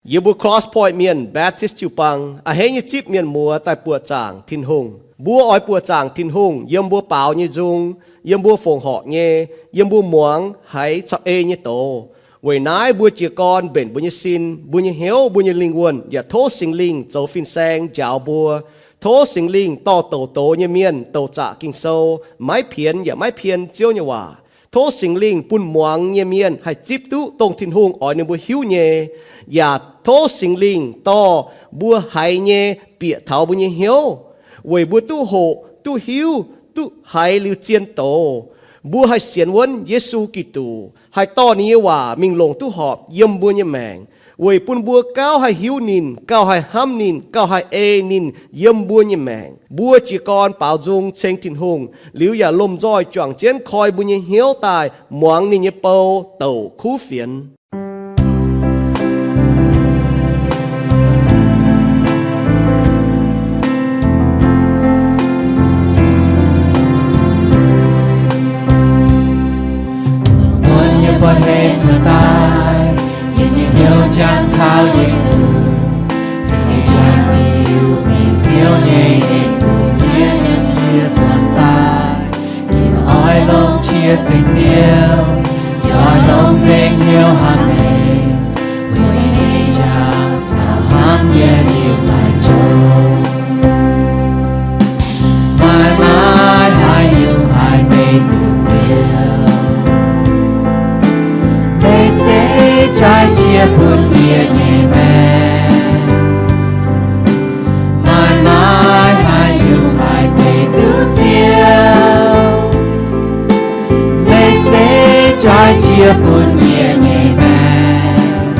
Yie mbuo Cross Point Mienh Baptist jiu-baang a'hneiv nyei zipv mienh muoz daaih buoqc zaangc Tin-Hungh. Mbuo oix buoqc zaangc Tin-Hungh yiem mbuo baaux nyei nzung, yiem mbuo fongc horc nyei, yiem mbuo muangx haiz caux ei nyei doz. Weic naaiv mbuo jiez gorn mbenc mbuo nyei sin, mbuo nyei hnyouv, mbuo nyei lingh wuonh yaac tov Singx Lingh zoux fin-saeng njaaux mbuo. Tov Singx Lingh dorh douc doz nyei mienh douc zaqc Ging-Sou, maiv pienx yaac maiv pien Ziouv nyei waac. Tov Singx Lingh bun muangx nyei mienh haih zipv duqv dongh Tin-Hungh oix ninh mbuo hiuv nyei, yaac tov Singx Lingh dorh mbuo haiz nyei bieqc taux mbuo nyei hnyouv, weic mbuo duqv hoqc, duqv hiuv, duqv haiz liuz zien doz. Mbuo haih sienx wuonv Yesu Giduc, haih dorh ninh nyei waac mingh longc duqv horpc yiem mbuo nyei maengc, weic bun mbuo gauh haih hiuv ninh, gauh haih hnamv ninh, gauh haih ei ninh yiem mbuo nyei maengc. Mbuo jiez gorn baaux nzung ceng Tin-Hungh liuz yaac lomh nzoih juangc jienv koi mbuo nyei hnyouv daaih muangx ninh nyei bou douc kuv fienx. Lungh muonz yie buatc hei cuotv daaih, yie nyei hnyouv jangx taux Yesu, yie nyei jangx biux mengh Ziouv nyei en bun yie, yie zuonx daaih. Yie oix longc qiex zengc Ziouv, yie oix longc nzengc hnyouv hnamv meih, weic meih nyei jangx caux hnamv yie liuz maaih jauv. Maaih, maaih haaix nyungc haih beiv duqv Ziouv? Meih se jaaix jiex bun yie nyei maengc. Maaih, maaih haaix nyungc haih beiv duqv Ziouv? Meih se jaaix jiex bun yie nyei maengc.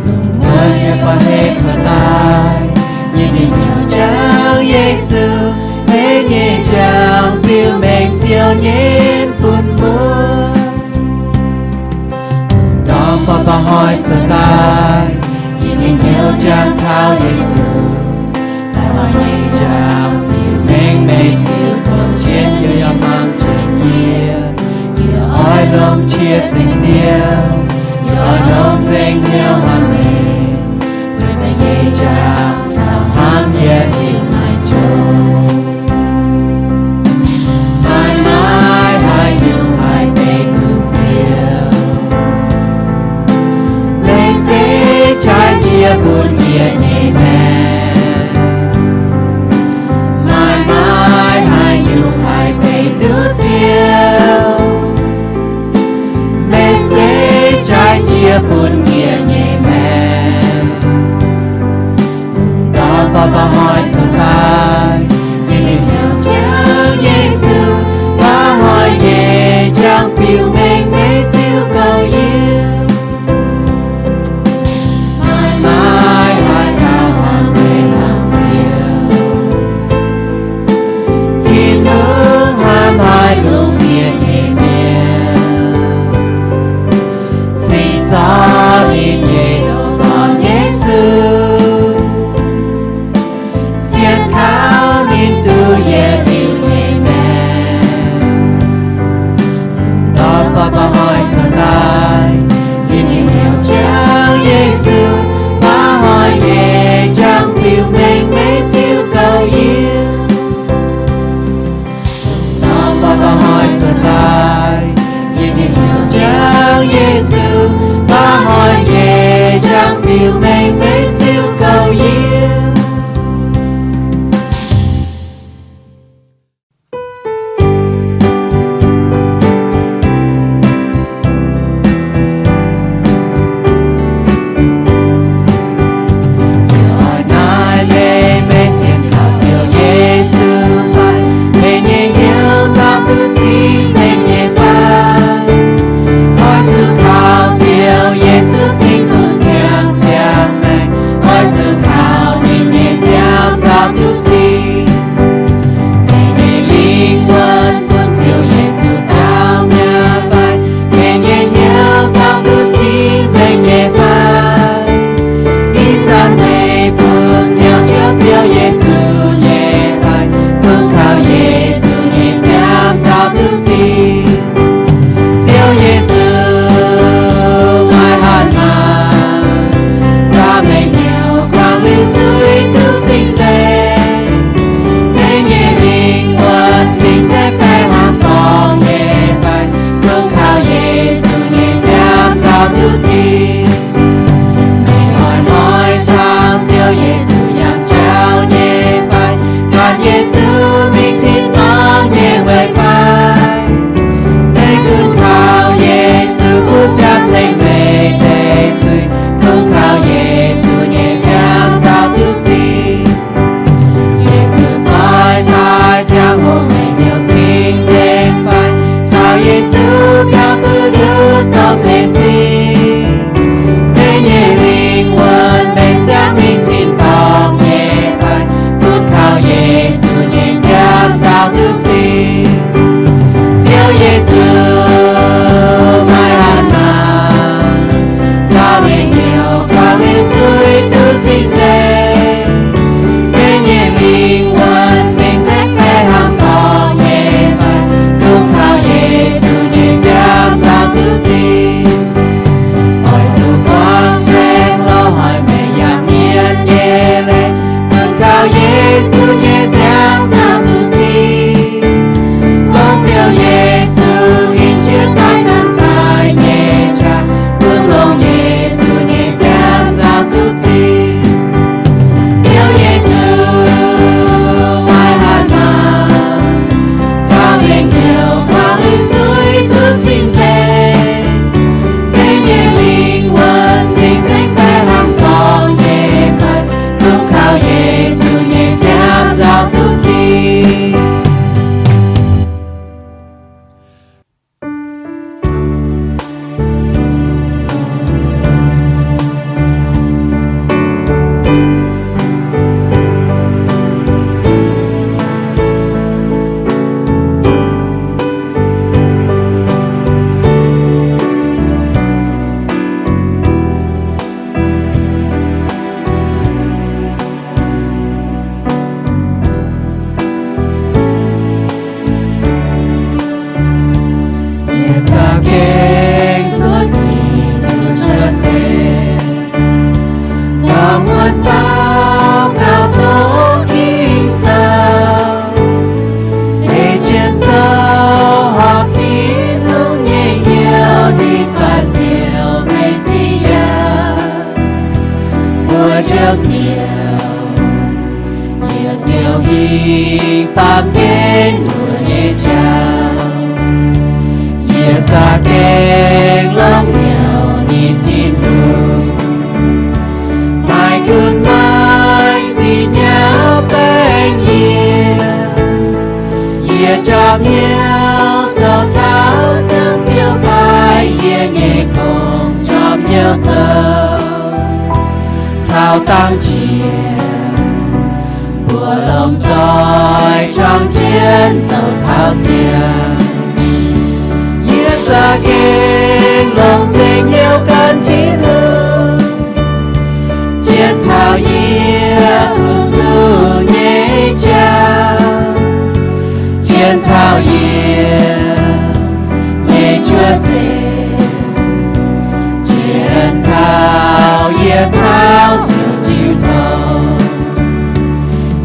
Lungh muonz yie buatc hei cuotv daaih, yie nyei hnyouv jangx Yesu, meih nyei jangx biux mengh Ziouv nyei en bun mbuo. Lungh ndorm baav baav hnoi cuotv daaih, yie nyei hnyouv jangx taux Yesu, baav hnoi nyei jangx biux mengh meih ziux kouv jienv, yie yaac mangc jienv yie. Yie oix longc qiex zengc Ziouv, yie oix longc nzengc hnyouv hnamv meih, weic meih nyei jangx caux hnamv yie liuz maaih jauv. Maaih, maaih haaix nyungc haih beiv duqv Ziouv? Meih se jaaix jiex bun yie nyei maengc. Maaih, maaih haaix nyungc haih beiv duqv Ziouv? Meih se jaaix jiex bun yie nyei maengc. Lungh ndorm baav baav hnoi cuotv daaih, yie nyei hnyouv jangx Yesu, baav hnoi nyei jangx biux mengh meih ziux kouv yie. Maaih, maaih Ziouv Ziouv, yie ziouc hingh baamh gen mbuo nyei jauv. Yie za'gengh longx hnyouv ninh Tin-Hungh, maaih gunv maaih siqv nyauv baeng yie. Yie jangx hnyouv zoux taux Ziouv, Ziouv baaix yie nyei gong, jangx hnyouv zoux taux dangh jiex, mbuo lomh nzoih jangx jienv zoux taux ziangh. Yie za'gengh longc nzengc hnyouv gan Tin-Hungh, zien taux yie fu-sux nyei jauv, zien taux yie nyei juov seix, zien taux yie caux Ziouv jiu tong.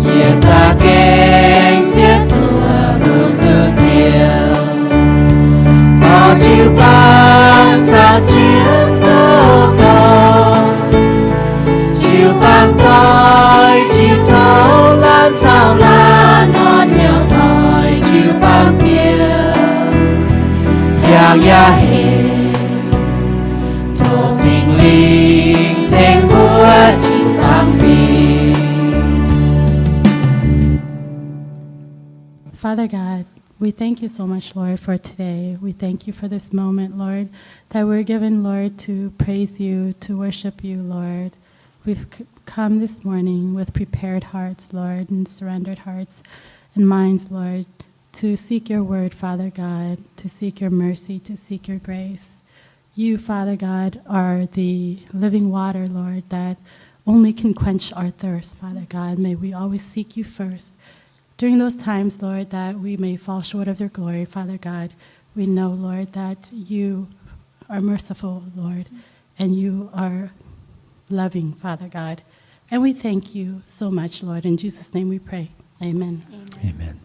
Yie za'gengh ziepc zuoqc fu-sux Ziouv, dorh jiu-baang caux jienv zoux gong. Jiu-baang doix jiu tong, laanh caux laanh orn hnyouv doix jiu-baang Ziouv, hiaangx yaac hec. Tov Singx Lingh tengx mbuo jiu-baang fingx. Father God, we thank you so much, Lord, for today. We thank you for this moment, Lord, that we're given, Lord, to praise you, to worship you, Lord. We've c- come this morning with prepared hearts, Lord, and surrendered hearts and minds, Lord, to seek your word, Father God, to seek your mercy, to seek your grace. You, Father God, are the living water, Lord, that only can quench our thirst, Father God. May we always seek you first. During those times, Lord, that we may fall short of your glory, Father God, we know, Lord, that you are merciful, Lord, and you are loving, Father God. And we thank you so much, Lord. In Jesus' name we pray. Amen. Amen.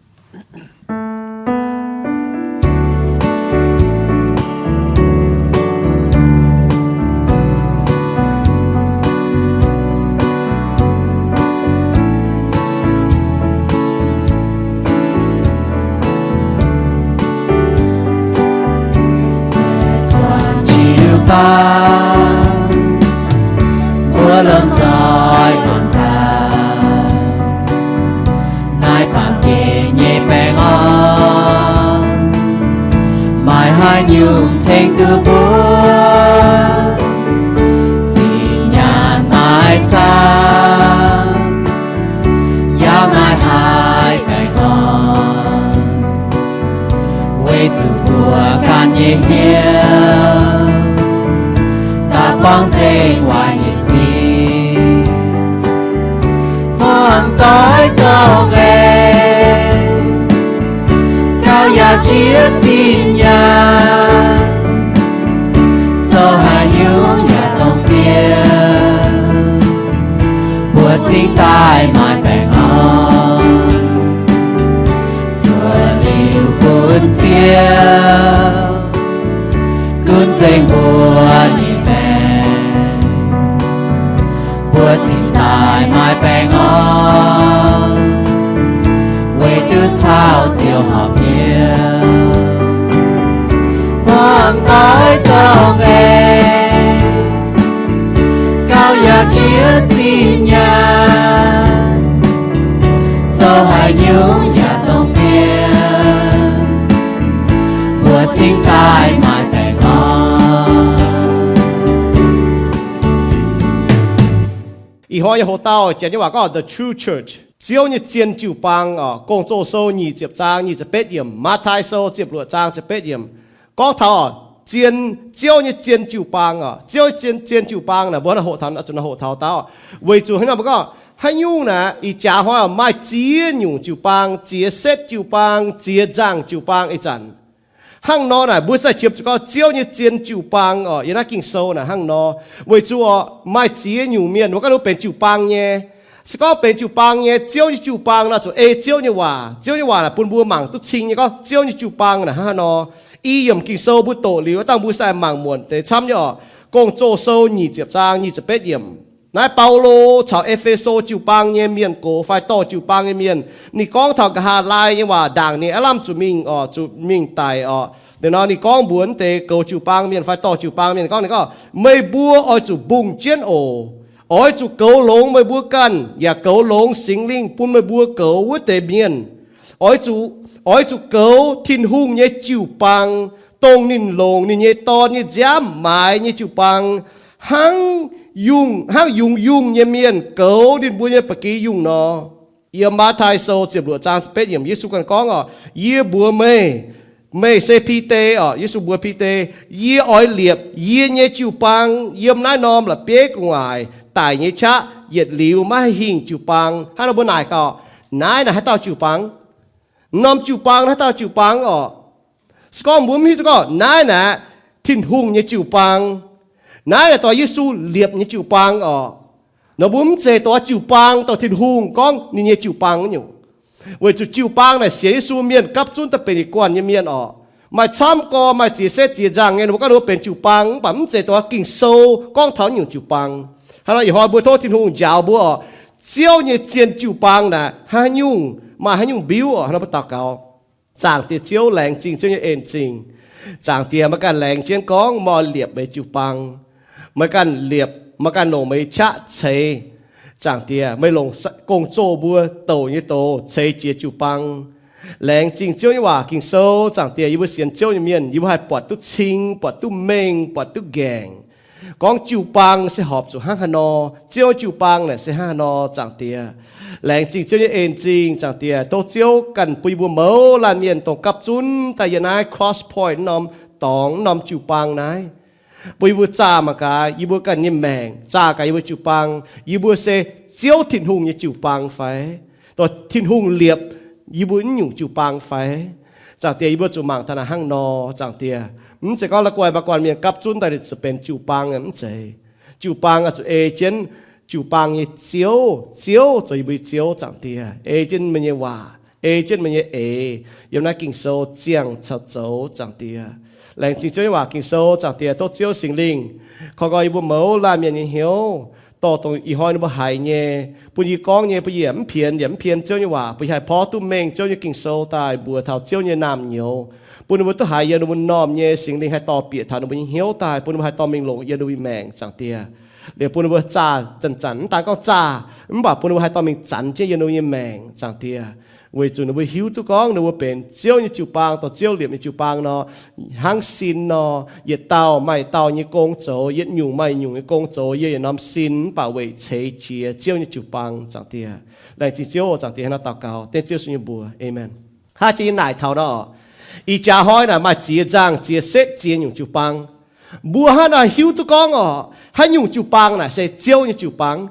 Zuangx jiu-baang, mbuo lomh nzoih muangx daaih naaiv baamh gen nyei baengh orn. Maaih haaix nyungc tengx duqv mbuo? Zinh nyaanh maaih camv, yaac maaih haiz baengh orn, weic zuqc mbuo ganh nyei hnyouv daaih buangv nzengc waaic nyei sic. Hmuangx doic dongh aengx gauh yaac jiex zinh nyaanh, zoux haaix nyungc yaac dongh fiev, mbuo cingx daaih maaih baengh orn. Zuov liuz bun Ziouv gunv nzengc mbuo nyei maengc, mbuo cingx daaih maaih baengh orn, weic duqv caux Ziouv horpc hnyouv. Hmuangx doic dongh aengx gauh yaac jiex zinh nyaanh, zoux haaix nyungc yaac dongh fiev, mbuo cingx daaih maaih baengh orn. Ih hnoi nyei hoc-dauh janx nyei waac gorngv the true church, Ziouv nyei zien jiu-baang oc. Gong-Zoh Sou nyic ziepc zaang nyic ziepc betv yiemc, Matv^tai Sou ziepc luoqc zaang ziepc betv yiemc, gorngv taux zien, Ziouv nyei zien jiu-baang oc. Ziouv zien, zien jiu-baang naaic mbuo hoqc taux, zuqc hoqc taux dau. Weic zuqc hnangv naaic mbuo gorngv haaix nyungc naaic ih jaax hnoi maaih ziex nyungc jiu-baang, ziex setv jiu-baang, ziex nzangc jiu-baang ih zanc. Hnangv nor naaic mbuo sai jiepc zuqc gorngv Ziouv nyei zien jiu-baang oc. Yiem naaiv Ging-Sou naaic hnangv nor, weic zuqc oc maaih ziex nyungc mienh mbuo ganh duqv benx jiu-baang nyei. Se gorngv benx jiu-baang nyei, Ziouv nyei jiu-baang nor zuqc ei Ziouv nyei waac. Ziouv nyei waac naaic bun mbuo mangc duqv cing nyei gorngv Ziouv nyei jiu-baang naaic hnangv haaix nor. I yiemc Ging-Sou mbuo doqc liuz, dangh mbuo sai mangc muonc deix camv nyei oc. Gong-Zoh Sou nyic ziepc zaang nyic ziepc betv yiemc. Naaiv Baulo caux E^fe^so jiu-baang nyei mienh gox fai dorh jiu-baang nyei mienh, ninh gorngv taux nqa'haav laai nyei waac ndaangc ninh aav lamh zuqc mingh oc, zuqc mingh daic oc. Liuz nor ninh gorngv mbuox wuov deix goux jiu-baang mienh fai dorh jiu-baang mienh gorngv, ninh gorngv, meih mbuo oix zuqc mbungh jienv oc. Oix zuqc goux longx meih mbuo ganh, yaac goux longx Singx Lingh bun meih mbuo goux wuov deix mienh. Oix zuqc, oix zuqc goux Tin-Hungh nyei jiu-baang, dongh ninh longc ninh nyei Dorn nyei nziaamv maaiz nyei jiu-baang, hnangv yungh, hnangv yungz-yungh nyei mienh goux ninh mbuo nyei ba'gi yungh nor. Yiem Matv^tai Sou ziepc luoqc zaang ziepc betv yiemc Yesu ganh gorngv oc, yie mbuox meih, meih se Bide oc. Yesu mbuox Bide, yie oix liepc yie nyei jiu-baang yiem naaiv norm la'bieiv gu'nguaaic daic nyei qaqv yietc liuz maiv haih hingh jiu-baang. Hnangv nor mbuo naaic gaax, naaiv naaic haaix dauh jiu-baang? Norm jiu-baang naaiv haaix dauh jiu-baang oc? Se gorngv mbuo mv hiuv duqv gorngv naaiv naaic Tin-Hungh nyei jiu-baang, naaiv naaic dorh Yesu liepc nyei jiu-baang oc. Nor mbuo mv zeiz dorh jiu-baang dorh Tin-Hungh gorngv ninh nyei jiu-baang nyungc. Weic zuqc jiu-baang naaic sienx Yesu mienh gapv zunv daaih benx yietc guanh nyei mienh oc. Maaih camv gorx, maaih ziex setv ziex nzangh nyei, ninh mbuo gorngv ninh mbuo benx jiu-baang, mv baac mv zeiz dorh Ging-Sou gorngv taux nyungc jiu-baang. Hnangv nor ih hnoi mbuo tov Tin-Hungh njaaux mbuo oc. Ziouv nyei zien jiu-baang naaic haaix nyungc, maaih haaix nyungc mbiuv oc. Hnangv nor mbuo daux gaux. Zaangc Diex Ziouv, laengz zingh Ziouv nyei en-zingh. Zaangc Diex, meih ganh laengz jienv gorngv meih oix liepc meih jiu-baang. Meih ganh liepc, meih ganh longc meih nyei qaqv ceix. Zaangc Diex, meih longc gong-zoh mbuo douc nyei doz ceix jiez jiu-baang. Laengz zingh Ziouv nyei waac Ging-Sou. Zaangc Diex, yie mbuo sienx Ziouv nyei mienh, yie mbuo haih buatc duqv cing, buatc duqv mengh, buatc duqv nqaengc, gorngv jiu-baang se horpc zuqc hnangv haaix nor, Ziouv jiu-baang naaic se hnangv haaix nor. Zaangc Diex, laengz zingh Ziouv nyei en-zingh. Zaangc Diex, tov Ziouv ganh bun yie mbuo mouz laanh mienh dongh gapv zunv daaih yiem naaiv Cross Point norm dorngx norm jiu-baang naaiv, bun yie mbuo zaah mangc gaax yie mbuo ganh nyei maengc, zaah gaax yie mbuo jiu-baang, yie mbuo se Ziouv Tin-Hungh nyei jiu-baang fai? Dorh Tin-Hungh liepc yie mbuo nyungc jiu-baang fai? Zaangc Diex, yie mbuo zuqc mangc taux naaic hnangv nor. Zaangc Diex, mv zeiz gorngv la'guaih maaih guanh mienh gapv zunv daaih zuqc benx jiu-baang, mv zeiz. Jiu-baang oix zuqc ei jienv jiu-baang nyei Ziouv, Ziouv zoux yie mbuo nyei Ziouv. Zaangc Diex, ei jienv meih nyei waac, ei jienv meih nyei eix yiem naaiv Ging-Sou ziangh caux zoux. Zaangc Diex, laengz zingh Ziouv nyei waac Ging-Sou. Zaangc Diex, tov Ziouv Singx Lingh koi nqoi yie mbuo mouz laanh mienh nyei hnyouv, dorh dongh ih hnoi ninh mbuo haiz nyei, bun yie gorngv nyei, bun yie mv pienx yaac mv pien Ziouv nyei waac, bun yie haih porv duqv mengh Ziouv nyei Ging-Sou daaih mbuox taux Ziouv nyei naamh nyouz, bun ninh mbuo duqv haiz yiem ninh mbuo m'normh nyei. Singx Lingh haih dorh bieqc taux ninh mbuo nyei hnyouv daaih, bun ninh mbuo haih dorh mingh longc yiem ninh mbuo nyei maengc, Zaangc Diex. Liuz bun ninh mbuo zaah zanc-zanc, mv daan gorngv zaah, mv baac bun ninh mbuo haih dorh mingh zanc jienv yiem ninh mbuo nyei maengc, Zaangc Diex. Weic zuqc ninh mbuo hiuv duqv gorngv ninh mbuo benx Ziouv nyei jiu-baang, dorh Ziouv liepc nyei jiu-baang nor, hnangv sin nor, yietc dauh maaih dauh nyei gong zoux, yietc nyungc maaih nyungc nyei gong zoux, yiem yietc norm sin, mv baac weic ceix jiez Ziouv nyei jiu-baang, Zaangc Diex. Laengz zingh Ziouv oc. Zaangc Diex, hnangv naaiv daux gaux dengv Ziouv Yesu nyei mbuox, aamen. Hnangv jiex yie naaic taux nor, ih jaax hnoi naaic maaih ziex nzangh, ziex setv, ziex nyungc jiu-baang. Mbuo hnangv naaic hiuv duqv gorngv oc, haaix nyungc jiu-baang naaic se Ziouv nyei jiu-baang.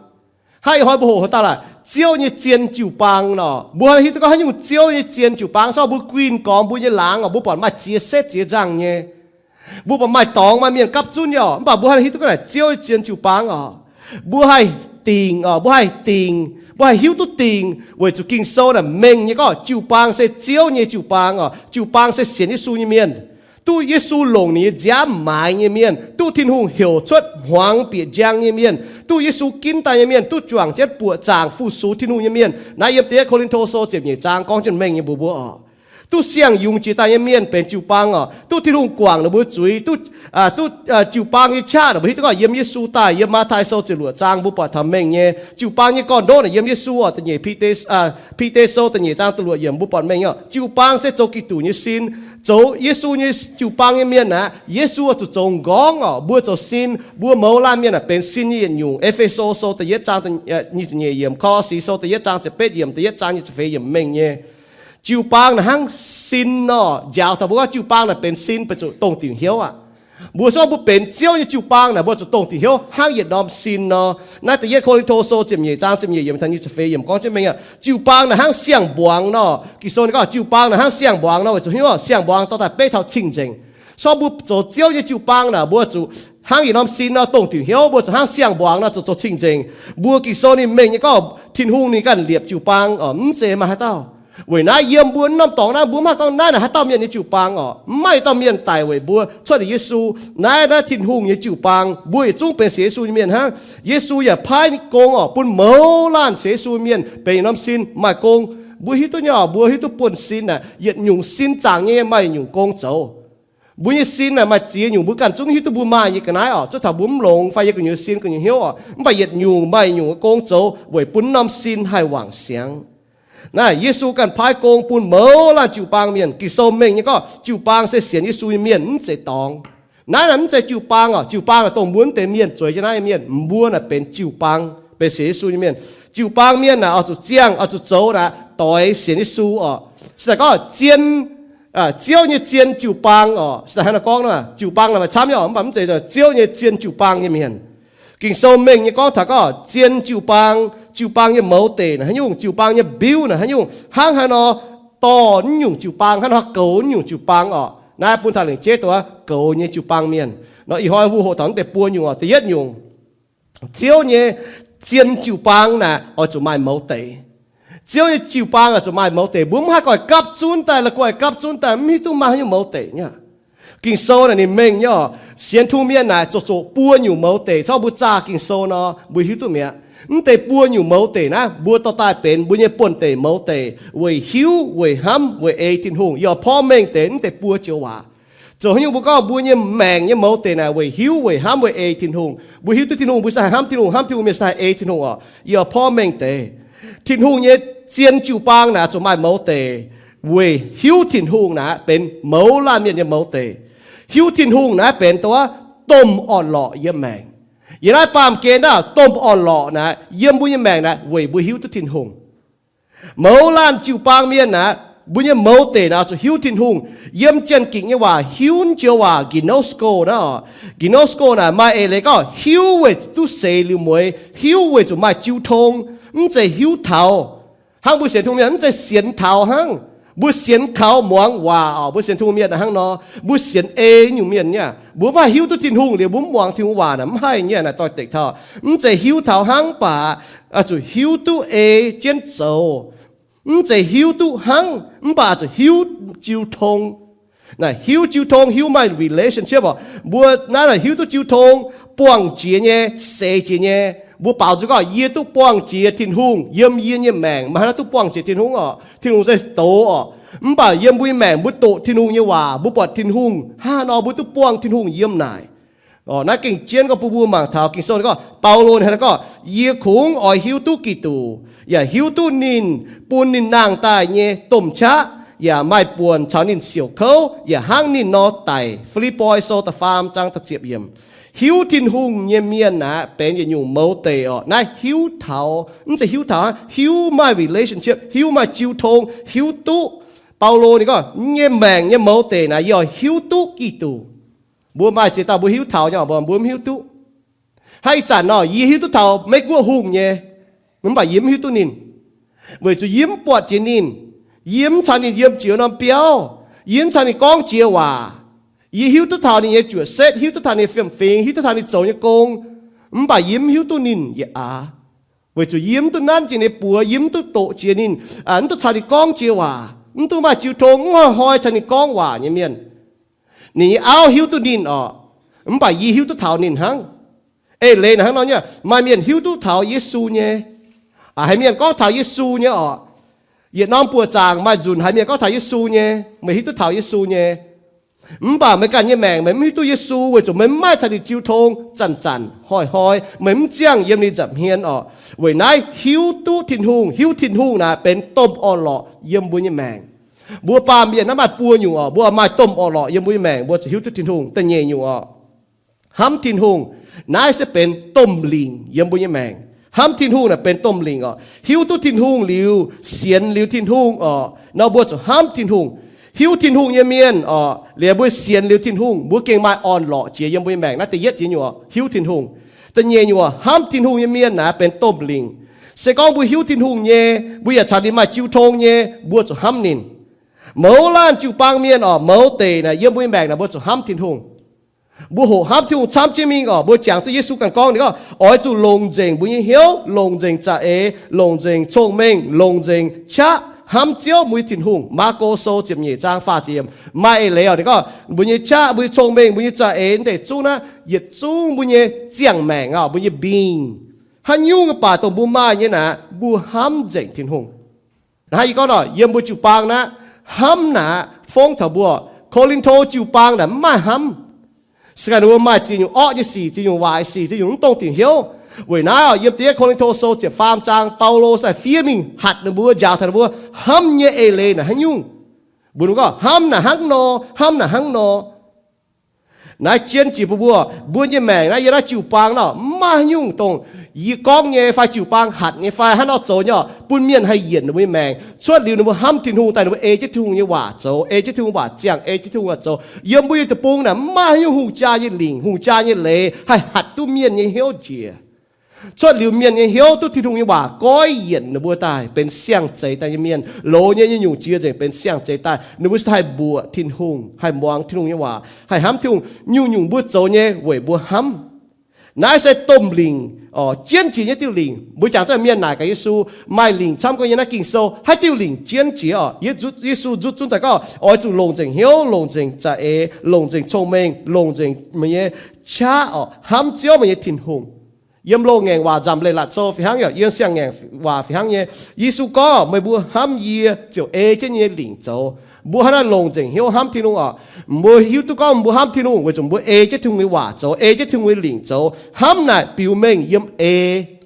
Hnangv ih hnoi mbuo hoqc haaix dauh laaic Ziouv nyei zien jiu-baang nor, mbuo hnangv naaic hiuv duqv gorngv haaix nyungc Ziouv nyei zien jiu-baang. Sorng mbuo guinh gormx mbuo nyei laangz oc, mbuo buatc maaih ziex setv ziex nzangh nyei. Mbuo buatc maaih dorngx maaih mienh gapv zunv nyei oc, mv baac mbuo hnangv naaic hiuv duqv gorngv naaic Ziouv nyei zien jiu-baang oc. Mbuo haih dingc oc, mbuo haih dingc, mbuo haih hiuv duqv dingc weic zuqc Ging-Sou naaic mengh nyei gorngv jiu-baang se Ziouv nyei jiu-baang oc. Jiu-baang se sienx Yesu nyei mienh, duqv Yesu longc ninh nyei nziaamv maaiz nyei mienh, duqv Tin-Hungh heuc cuotv hmuangx bieqc njang nyei mienh, duqv Yesu ginv daaih nyei mienh, duqv juangc jienv buoqc zaangc fu-sux Tin-Hungh nyei mienh. Naaiv yiem da'yietv Ko^lin^to Sou ziepc nyeic zaang gorngv jienv mengh nyei mbuox mbuo oc. Duqv siang-yungz jiex daaih nyei mienh benx jiu-baang oc. Duqv Tin-Hungh guangc ninh mbuo zuiz, duqv, duqv jiu-baang nyei qaqv ninh mbuo hiuv duqv gorngv yiem Yesu daaih. Yiem Matv^tai Sou ziepc luoqc zaang mbuo buatc taux mengh nyei. Jiu-baang nyei gorn-ndoqv naaic yiem Yesu oc. Da'nyeic Bide, Bide Sou da'nyeic zaang da'luoqc yiemc mbuo buatc mengh nyei oc. Jiu-baang se zoux Giduc nyei sin. Zoux Yesu nyei jiu-baang nyei mienh aeqv, Yesu oix zuqc zoux nqorngv oc, mbuo zoux sin. Mbuo mouz laanh mienh aeqv, benx sin nyei yietc nyungc. E^fe^so Sou da'yietv zaang nyic ziepc nyeic yiemc, Ko^lo^si Sou da'yietv zaang ziepc betv yiemc, da'yietv zaang nyic ziepc feix yiemc mengh nyei. Jiu-baang naaic hnangv sin nor, njaaux taux mbuo gorngv jiu-baang naaic benx sin, benx zuqc dongh diuc hnyouv aqv. Mbuo se gorngv mbuo benx Ziouv nyei jiu-baang naaic, mbuo zuqc dongh diuc hnyouv hnangv yietc norm sin nor. Naaiv da'yietv Ko^lin^to Sou ziepc nyeic zaang ziepc nyeic yiemc taux nyic ziepc feix yiemc gorngv jienv mengh aqv. Jiu-baang naaic hnangv siang-mbuangz nor. Ging-Sou ninh gorngv jiu-baang naaic hnangv siang-mbuangz nor, weic zuqc hiuv siang-mbuangz dorh daaih beiv taux cing-nzengc. Se gorngv mbuo zoux Ziouv nyei jiu-baang naaic, mbuo zuqc hnangv yietc norm sin nor, dongh diuc hnyouv, mbuo zuqc hnangv siang-mbuangz nor, zuqc zoux cing-nzengc. Mbuo Ging-Sou ninh mengh nyei gorngv Tin-Hungh ninh ganh liepc jiu-baang oc, mv zeiz maaih haaix dauh. Weic naaiv yiem mbuo norm dorngx naaiv mbuo maiv haih gorngv naaiv naaic haaix dauh mienh nyei jiu-baang orqc. Maiv maaih dauh mienh daic weic mbuo cuotv liuz Yesu. Naaiv, naaiv Tin-Hungh nyei jiu-baang, mbuo yietc zungv benx sienx Yesu nyei mienh hnangv. Yesu yaac paaiv gong orqc bun mouz laanh sienx Yesu mienh benx norm sin maaih gong. Mbuo hiuv duqv nyei orqc, mbuo hiuv duqv buonv-sin naaic yietc nyungc sin zaangc nyei maaih yietc nyungc gong zoux. Mbuo nyei sin naaic maaih ziex nyungc, mbuo ganh zungv hiuv duqv mbuo maaih nyei ga'naaiv orqc, zuov taux mbuo mv longx fai yie gu'nyuoz sin gu'nyuoz hnyouv orqc, mv baac yietc nyungc maaih yietc nyungc gong zoux weic bun norm sin haih wangc siangx. Naaiv Yesu ganh paaiv gong bun mouz laanh jiu-baang mienh. Ging-Sou mengh nyei gorngv jiu-baang se sienx Yesu nyei mienh, mv zeiz dorngx. Naaiv naaic mv zeiz jiu-baang orqc. Jiu-baang naaic dongh mbuo mv deix mienh, zueiz jienv naaiv nyei mienh, mbuo naaic benx jiu-baang, benx sienx Yesu nyei mienh. Jiu-baang mienh naaic oix zuqc ziangh, oix zuqc zoux naaic doix sienx Yesu orqc. Se daaih gorngv zien, Ziouv nyei zien jiu-baang orqc. Se daaih hnangv naaiv gorngv, jiu-baang naaic maaih camv nyei orqc, mv baac mv zeiz Ziouv nyei zien jiu-baang nyei mienh. Ging-Sou mengh nyei gorngv taux gorngv zien jiu-baang, jiu-baang nyei mouz deic naaic haaix nyungc, jiu-baang nyei mbiuv naaic haaix nyungc, hnangv haaix nor dorh naaiv nyungc jiu-baang, hnangv haaix nor goux naaiv nyungc jiu-baang orqc. Naaiv bun taux lengc jeiv dongh goux nyei jiu-baang mienh. Nor ih hnoi mbuo hoqc taux naaiv deix buo nyungc orqc. Da'yietv nyungc, Ziouv nyei zien jiu-baang naaic oix zuqc maaih mouz deic. Ziouv nyei jiu-baang oix zuqc maaih mouz deic. Mbuo mv haih goiv gapv zunv daaih, la'guaih gapv zunv daaih mv hiuv duqv maaih haaix nyungc mouz deic nyei. Ging-Sou naaic ninh mengh nyei orqc, sienx Tin-Hungh mienh naaic zoqc zoqc buo nyungc mouz deic. Corc mbuo zaah Ging-Sou nor mbuo hiuv duqv mi'aqv. Mv deix buo nyungc mouz deic naaiv mbuo dorh daaih benx mbuo nyei buonv-deic mouz deic weic hiuv, weic hnamv, weic ei Tin-Hungh. Yie oix porv mengh deix mv deix buo joux waac. Zoux haaix nyungc mbuo gorngv mbuo nyei maengc nyei mouz deic naaic weic hiuv, weic hnamv, weic ei Tin-Hungh. Mbuo hiuv duqv Tin-Hungh, mbuo se haih hnamv Tin-Hungh, hnamv Tin-Hungh mienh se haih ei Tin-Hungh orqc. Yie oix porv mengh deix Tin-Hungh nyei zien jiu-baang naaic zuqc maaih mouz deic weic hiuv Tin-Hungh naaic benx mouz laanh mienh nyei mouz deic. Hiuv Tin-Hungh naaiv benx dongh wuov domh orn-lorqc yiem maengc. Yiem naaiv baamh gen naaiv domh orn-lorqc naaiv yiem mbuo nyei maengc naaiv weic mbuo hiuv duqv Tin-Hungh. Mouz laanh jiu-baang mienh naaiv, mbuo nyei mouz deic naaiv zuqc hiuv Tin-Hungh. Yiem Janx-Gikc nyei waac hiuv joux waac gnosko naaiv orqc. Gnosko naaiv maaih eix leiz gorngv hiuv weic duqv seix liuz mueiz, hiuv weic zuqc maaih jiu tong, mv zeiz hiuv taux. Hnangv mbuo sienx Tin-Hungh mienh mv zeiz sienx taux hnangv. Mbuo sienx kaux muangx waac orqc. Mbuo sienx Tin-Hungh mienh hnangv nor, mbuo sienx ei nyungc mienh nyei. Mbuo mv haih hiuv duqv Tin-Hungh liuz mbuo mv muangx Tin-Hungh waac naaic mv haih nyei naaic doix-dekc taux. Mv zeiz hiuv taux hnangv, mv baac zuqc hiuv duqv ei jienv zoux. Mv zeiz hiuv duqv hnangv, mv baac zuqc hiuv jiu tong. Naaic hiuv jiu tong, hiuv maaih relationship orqc. Mbuo naaiv naaic hiuv duqv jiu tong, buangh jiex nyei, seix jiex nyei. Mbuo baaux nzung gorngv yie duqv buangh jiex Tin-Hungh yiem yie nyei maengc. Maaih haaix nor duqv buangh jiex Tin-Hungh orqc? Tin-Hungh se doz orqc. Mv baac yiem mbuo nyei maengc mbuo doqc Tin-Hungh nyei waac, mbuo buatc Tin-Hungh hnangv haaix nor mbuo duqv buangh Tin-Hungh yiem naaic. Naaiv gengh jienv gorngv bun mbuo mangc taux Ging-Sou gorngv, Baulo ninh hnangv naaiv gorngv, yie kungx oix hiuv duqv Giduc, yaac hiuv duqv ninh bun ninh nangh daaih nyei domh qaqv, yaac maaih buonc caux ninh siouc kouv, yaac hnangv ninh nor daic. Fi^lipv^poi Sou da'faam zaang da'ziepc yiemc. Hiuv Tin-Hungh nyei mienh aeqv, benx yietc nyungc mouz deic orqc. Naaiv hiuv taux, mv zeiz hiuv taux hnangv, hiuv maaih relationship, hiuv maaih jiu tong, hiuv duqv. Baulo ninh gorngv, yie nyei maengc nyei mouz deic naaiv, yie oix hiuv duqv Giduc. Mbuo maaih ziex dauh mbuo hiuv taux nyei, mbuo mv hiuv duqv. Hnangv ih zanc nor, yie hiuv duqv taux Meiv Guoqv hungh nyei, mv baac yie mv hiuv duqv ninh, weic zuqc yie mv buatc jiex ninh. Yie mv caux ninh yiem jiex norm biauv. Yie mv caux ninh gorngv jiex waac. Yie hiuv duqv taux ninh nyei juoqc setv, hiuv duqv taux ninh fiem-fingx, hiuv duqv taux ninh zoux nyei gong, mv baac yie mv hiuv duqv ninh yietc aax, weic zuqc yie mv duqv nanv jiex ninh buoz, yie mv duqv doqc jiex ninh, mv duqv caux ninh gorngv jiex waac, mv duqv maaih jiu tong, mv hnoi-hnoi caux ninh gorngv waac nyei mienh. Ninh nyei auv hiuv duqv ninh orqc, mv baac yie hiuv duqv taux ninh hnangv. Eix leiz naaic hnangv nor nyei, maaih mienh hiuv duqv taux Yesu nyei, haiz mienh gorngv taux Yesu nyei orqc. Yietc norm buoqc zaangc maaih nzunc haiz mienh gorngv taux Yesu nyei, meih hiuv duqv taux Yesu nyei. Mv baac meih ganh nyei maengc meih mv hiuv duqv Yesu weic zuqc meih mv maaih caux ninh jiu tong zanc-zanc hnoi-hnoi, meih mv ziangh yiem ninh nza'hmien orqc. Weic naaiv hiuv duqv Tin-Hungh, hiuv Tin-Hungh naaic benx domh orn-lorqc yiem mbuo nyei maengc. Mbuo baamh mienh naaiv maaih buo nyungc orqc, mbuo maaih domh orn-lorqc yiem mbuo nyei maengc, mbuo zuqc hiuv duqv Tin-Hungh. Da'nyeic nyungc orqc, hnamv Tin-Hungh. Naaiv se benx domh lingc yiem mbuo nyei maengc. Hnamv Tin-Hungh naaic benx domh lingc orqc. Hiuv duqv Tin-Hungh liuz, sienx liuz Tin-Hungh orqc, nor mbuo zuqc hnamv Tin-Hungh. Hiuv Tin-Hungh nyei mienh orqc, liuz mbuo sienx liuz Tin-Hungh, mbuo gengh maaih orn-lorqc jiex yiem mbuo nyei maengc. Naaiv da'yietv nyungc orqc, hiuv Tin-Hungh. Da'nyeic nyungc orqc, hnamv Tin-Hungh nyei mienh naaiv benx domh lingc. Se gorngv mbuo hiuv Tin-Hungh nyei, mbuo yaac caux ninh maaih jiu tong nyei, mbuo zuqc hnamv ninh. Mouz laanh jiu-baang mienh orqc, mouz deic naaic yiem mbuo nyei maengc naaic mbuo zuqc hnamv Tin-Hungh. Mbuo hoqc hnamv Tin-Hungh camv jienv mingh orqc, mbuo jangx duqv Yesu ganh gorngv ninh gorngv, oix zuqc longc nzengc mbuo nyei hnyouv, longc nzengc za'eix, longc nzengc cong-mengh, longc nzengc qaqv, Hnamv Ziouv, mbuo nyei Tin-Hungh. Maako Sou ziepc nyeic zaang faah ziepc yiemc. Maaih eix leiz oc, ninh gorngv mbuo nyei qaqv, mbuo nyei cong-mengh, mbuo nyei za'eix, deix zungv naaiv yietc zungv mbuo nyei ziangh maengc oc, mbuo nyei being, haaix nyungc baac dongh mbuo maaih nyei naaic, mbuo hnamv nzengc Tin-Hungh. Hnangv yie gorngv nor, yiem mbuo jiu-baang naaiv, hnamv naaic fongv taux mbuo. Ko^lin^to jiu-baang naaic mv maaih hnamv. Se ganh ninh mbuo maaih ziex nyungc orqv nyei sic, ziex nyungc waaic sic, ziex nyungc mv dongh diuc hnyouv. Weic naaiv yiem da'yietv Ko^lin^to Sou ziepc faam zaang, Baulo sai fiev mingh hatc ninh mbuo, njaaux taux ninh mbuo hnamv nyei eix leiz naaic haaix nyungc. Mbuo gorngv hnamv naaic hnangv nor, hnamv naaic hnangv nor. Naaiv jienv jiex bun mbuo, mbuo nyei maengc naaiv yiem naaiv jiu-baang nor, mv maaih haaix nyungc dongh yie gorngv nyei fai jiu-baang hatc nyei fai haaix nor zoux nyei oc, bun mienh haih yienc ninh mbuo nyei maengc. Cuotv liuz ninh mbuo hnamv Tin-Hungh daaih, ninh mbuo ei jienv Tin-Hungh nyei waac zoux, ei jienv Tin-Hungh waac ziangh, ei jienv Tin-Hungh waac zoux. Yiem mbuo nyei deic-bung naaic mv maaih haaix nyungc hungh jaa nyei lingc, hungh jaa nyei leiz haih hatc duqv mienh nyei hnyouv njiec. Cuotv liuz mienh nyei hnyouv duqv Tin-Hungh nyei waac goiv yienc ninh mbuo daaih benx siang-zeix daaih nyei mienh, loz nyei nyungc-nyungc jiex nzengc benx siang-zeix daaih. Ninh mbuo se haih mbuoqc Tin-Hungh, haih muangx Tin-Hungh nyei waac, haih hnamv Tin-Hungh. Nyungc-nyungc mbuo zoux nyei weic mbuo hnamv. Naaiv se domh lingc, jienv jiex nyei diuh lingc. Mbuo jangx duqv mienh naaic gaax Yesu, maaih lingc camv gorngv yiem naaiv Ging-Sou, haaix diuh lingc jienv jiex oc? Yesu nzutv zunv daaih gorngv oix zuqc longc nzengc hnyouv, longc nzengc za'eix, longc nzengc cong-mengh, longc nzengc meih nyei qaqv oc, hnamv Ziouv meih nyei Tin-Hungh. Yiem Loz-Ngaengc Waac Nzamc Leiz-Latc Sou fih hnangv, yiem Siang-Ngaengc Waac fih hnangv nyei. Yesu gorngv, meih mbuo hnamv yie ziouc ei jienv nyei lingc zoux. Mbuo hnangv naaiv longc nzengc hnyouv hnamv Tin-Hungh oc. Mbuo hiuv duqv gorngv mbuo hnamv Tin-Hungh weic zuqc mbuo ei jienv Tin-Hungh nyei waac zoux, ei jienv Tin-Hungh nyei lingc zoux. Hnamv naaic biux mengh yiem ei.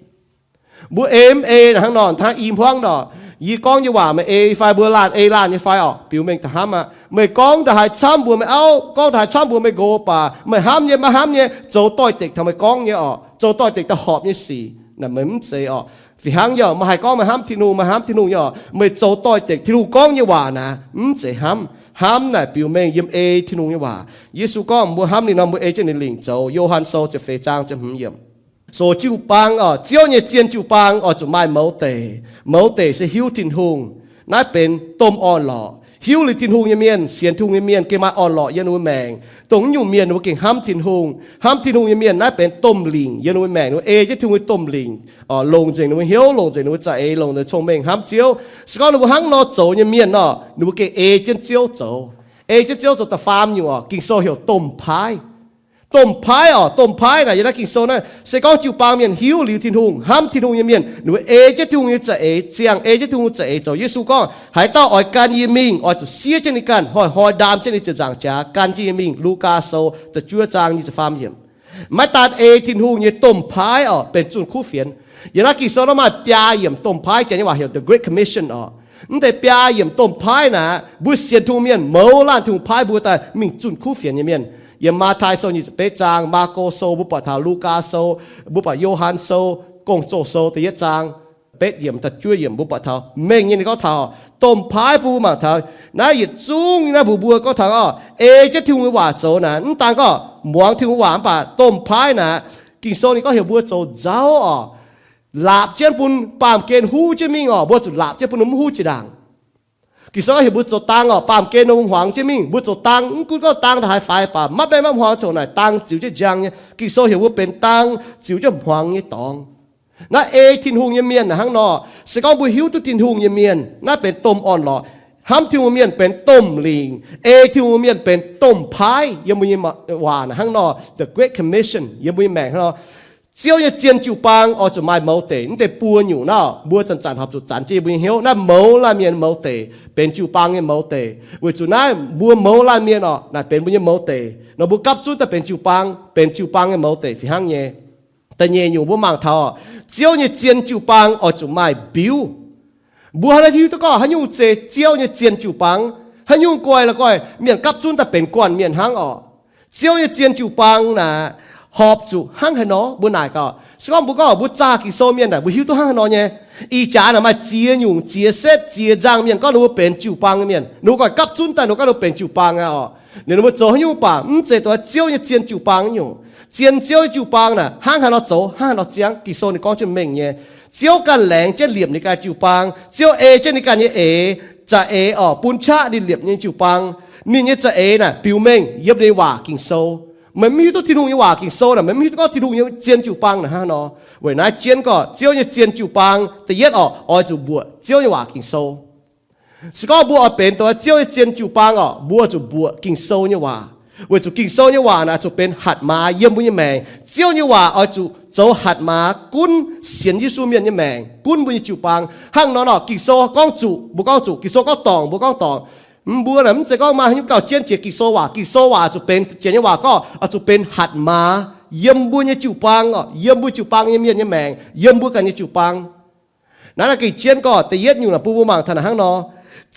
Mbuo ei mv ei naaic hnangv nor, hnangv i hmuangv nor, yie gorngv nyei waac meih ei fai, mbuo laanh ei laanh nyei fai oc, biux mengh taux hnamv aqv. Meih gorngv ndaaih haaix camv mbuox meih auv, gorngv ndaaih haaix camv mbuox meih nqox baac meih hnamv nyei maiv hnamv nyei, zoux doix-dekc taux meih gorngv nyei oc, zoux doix-dekc taux horpc nyei sic naaic meih mv zeiz oc. Fih hnangv yaac meih haih gorngv meih hnamv Tin-Hungh, meih hnamv Tin-Hungh nyei oc, meih zoux doix-dekc Tin-Hungh gorngv nyei waac naaic mv zeiz hnamv. Hnamv naaic biux mengh yiem ei Tin-Hungh nyei waac. Yesu gorngv mbuo hnamv ninh nor, mbuo ei jienv ninh lingc zoux. Yo^han Sou ziepc feix zaang ziepc hmz yiemc. Soux jiu-baang oc, Ziouv nyei zien jiu-baang oix zuqc maaih mouz deic. Mouz deic se hiuv Tin-Hungh. Naaiv benx domh orn-lorqc. Hiuv liuz Tin-Hungh nyei mienh, sienx Tin-Hungh nyei mienh gengh maaih orn-lorqc yiem ninh mbuo maengc. Dongh naaiv nyungc mienh ninh mbuo gengh hnamv Tin-Hungh. Hnamv Tin-Hungh nyei mienh naaiv benx domh lingc yiem ninh mbuo maengc, ninh mbuo ei jienv Tin-Hungh nyei domh lingc, longc nzengc ninh mbuo hnyouv, longc nzengc ninh mbuo za'eix, longc nzengc cong-mengh hnamv Ziouv. Se gorngv ninh mbuo hnangv nor zoux nyei mienh nor, ninh mbuo gengh ei jienv Ziouv zoux. Ei jienv Ziouv zoux da'faam nyungc oc, Ging-Sou heuc domh paaiv. Domh paaiv oc, domh paaiv naaic yiem naaiv Ging-Sou naaiv, se gorngv jiu-baang mienh hiuv liuz Tin-Hungh, hnamv Tin-Hungh nyei mienh, ninh mbuo ei jienv Tin-Hungh nyei za'eix, ziangh ei jienv Tin-Hungh za'eix zoux. Yesu gorngv, haaix dauh oix gan yie mingh, oix zuqc siev jienv ninh ganh, hnoi-hnoi ndaam jienv ninh ziepc nzaangc jaax gan jienv yie mingh. Lugaa Sou da'juov zaang nyic ziepc faam yiemc. Maiv daan ei Tin-Hungh nyei domh paaiv oc, benx zunh kuv fienx. Yiem naaiv Ging-Sou naaiv maaih biaa yiemc domh paaiv, Janx nyei waac heuc the Great Commission oc. Mv deix biaa yiemc domh paaiv naaic, mbuo sienx Tin-Hungh mienh mouz laanh Tin-Hungh paaiv mbuo daaih mingh zunh kuv fienx nyei mienh. Yiem Matv^taai Sou nyic ziepc betv zaang, Maako Sou, mbuo buatc taux Lugaa Sou, mbuo buatc Yo^han Sou, Gong-Zoh Sou da'yietv zaang, betv yiemc da'juov yiemc mbuo buatc taux mengh nyei ninh gorngv taux domh paaiv bun mbuo mangc taux. Naaiv yietc zungv naaiv mbuox mbuo gorngv taux oc, ei jienv Tin-Hungh nyei waac zoux naaic, mv daan gorngv muangx Tin-Hungh waac mv baac domh paaiv naaic, Ging-Sou ninh gorngv heuc mbuo zoux nzauv oc. Laapc jienv bun baamh gen huv jienv mingh oc. Mbuo zuqc laapc jienv bun ninh mv huv jiex ndaangc. Ging-Sou heuc mbuo zoux dang oc, baamh gen nor hmuangx jienv mingh. Mbuo zoux dang, mv gunv gorngv dang ndaaih haaix faix baac maiv baengh maiv hmuangx, coc naaic dang ziux jienv njang nyei. Ging-Sou heuc mbuo benx dang ziux jienv hmuangx nyei dorngx. Naaiv ei Tin-Hungh nyei mienh naaic hnangv nor. Se gorngv mbuo hiuv duqv Tin-Hungh nyei mienh, naaiv benx domh orn-lorqc. Hnamv Tin-Hungh mienh benx domh lingc. Ei Tin-Hungh mienh benx domh paaiv. Yiem mbuo nyei waac naaic hnangv nor, the Great Commission, yiem mbuo nyei maengc hnangv nor. Ziouv nyei zien jiu-baang oix zuqc maaih mouz deic. Mv deix buo nyungc naaiv mbuo zanc-zanc horpc zuqc zanc jienv yiem mbuo nyei hnyouv. Naaiv mouz laanh mienh mouz deic benx jiu-baang nyei mouz deic. Weic zuqc naaiv mbuo mouz laanh mienh oc, naaic benx mbuo nyei mouz deic. Nor mbuo gapv zunv daaih benx jiu-baang, benx jiu-baang nyei mouz deic fih hnangv nyei. Da'nyeic nyungc mbuo mangc taux, Ziouv nyei zien jiu-baang oix zuqc maaih mbiuv. Mbuo hnangv naaiv hiuv duqv gorngv haaix nyungc zeiz Ziouv nyei zien jiu-baang. Haaix nyungc guai la'guaih mienh gapv zunv daaih benx guanh mienh hnangv oc. Ziouv nyei zien jiu-baang naaic horpc zuqc hnangv haaix nor mbuo naaic gaax. Se gorngv mbuo gorngv mbuo zaah Ging-Sou mienh naaic mbuo hiuv duqv hnangv haaix nor nyei. Ih jaax naaic maaih ziex nyungc ziex setv ziex nzangc mienh gorngv ninh mbuo benx jiu-baang nyei mienh. Ninh mbuo guanh gapv zunv daaih ninh mbuo gorngv ninh mbuo benx jiu-baang aqv oc. Ninh mbuo zoux haaix nyungc baac mv zeiz dongh Ziouv nyei zien jiu-baang nyungc. Zien Ziouv nyei jiu-baang naaic hnangv haaix nor zoux hnangv haaix nor ziangv. Ging-Sou ninh gorngv jienv mengh nyei. Ziouv ganh laengz jienv liepc ninh ganh jiu-baang. Ziouv ei jienv ninh ganh nyei eix, za'eix oc, bun qaqv ninh liepc nyei jiu-baang. Ninh nyei za'eix naaic biux mengh yiem ninh waac Ging-Sou. Meih mv hiuv duqv Tin-Hungh nyei waac Ging-Sou naaic, meih mv hiuv duqv gorngv Tin-Hungh nyei zien jiu-baang naaic hnangv haaix nor. Weic naaiv jienv gorngv Ziouv nyei zien jiu-baang da'yietv oc, oix zuqc mbuoqc Ziouv nyei waac Ging-Sou. Se gorngv mbuo oix benx dongh Ziouv nyei zien jiu-baang orqc, mbuo zuqc mbuoqc Ging-Sou nyei waac, weic zuqc Ging-Sou nyei waac naaic zuqc benx hatc maaz yiem mbuo nyei maengc. Ziouv nyei waac oix zuqc zoux hatc maaz gunv sienx Yesu mienh nyei maengc, gunv mbuo nyei jiu-baang. Hnangv nor nor, Ging-Sou gorngv zuqc mbuo gorngv zuqc, Ging-Sou gorngv dorngc mbuo gorngv dorngc. Mbuo naaic mv zeiz gorngv maaih haaix nyungc gauh jienv jiex Ging-Sou waac. Ging-Sou waac zuqc benx, janx nyei waac gorngv, oix zuqc benx hatc maaz yiem mbuo nyei jiu-baang orqc, yiem mbuo jiu-baang nyei mienh nyei maengc, yiem mbuo ganh nyei jiu-baang. Naaiv naaiv gengh jienv gorngv da'yietv nyungc naaic bun mbuo mangc taux naaic hnangv nor,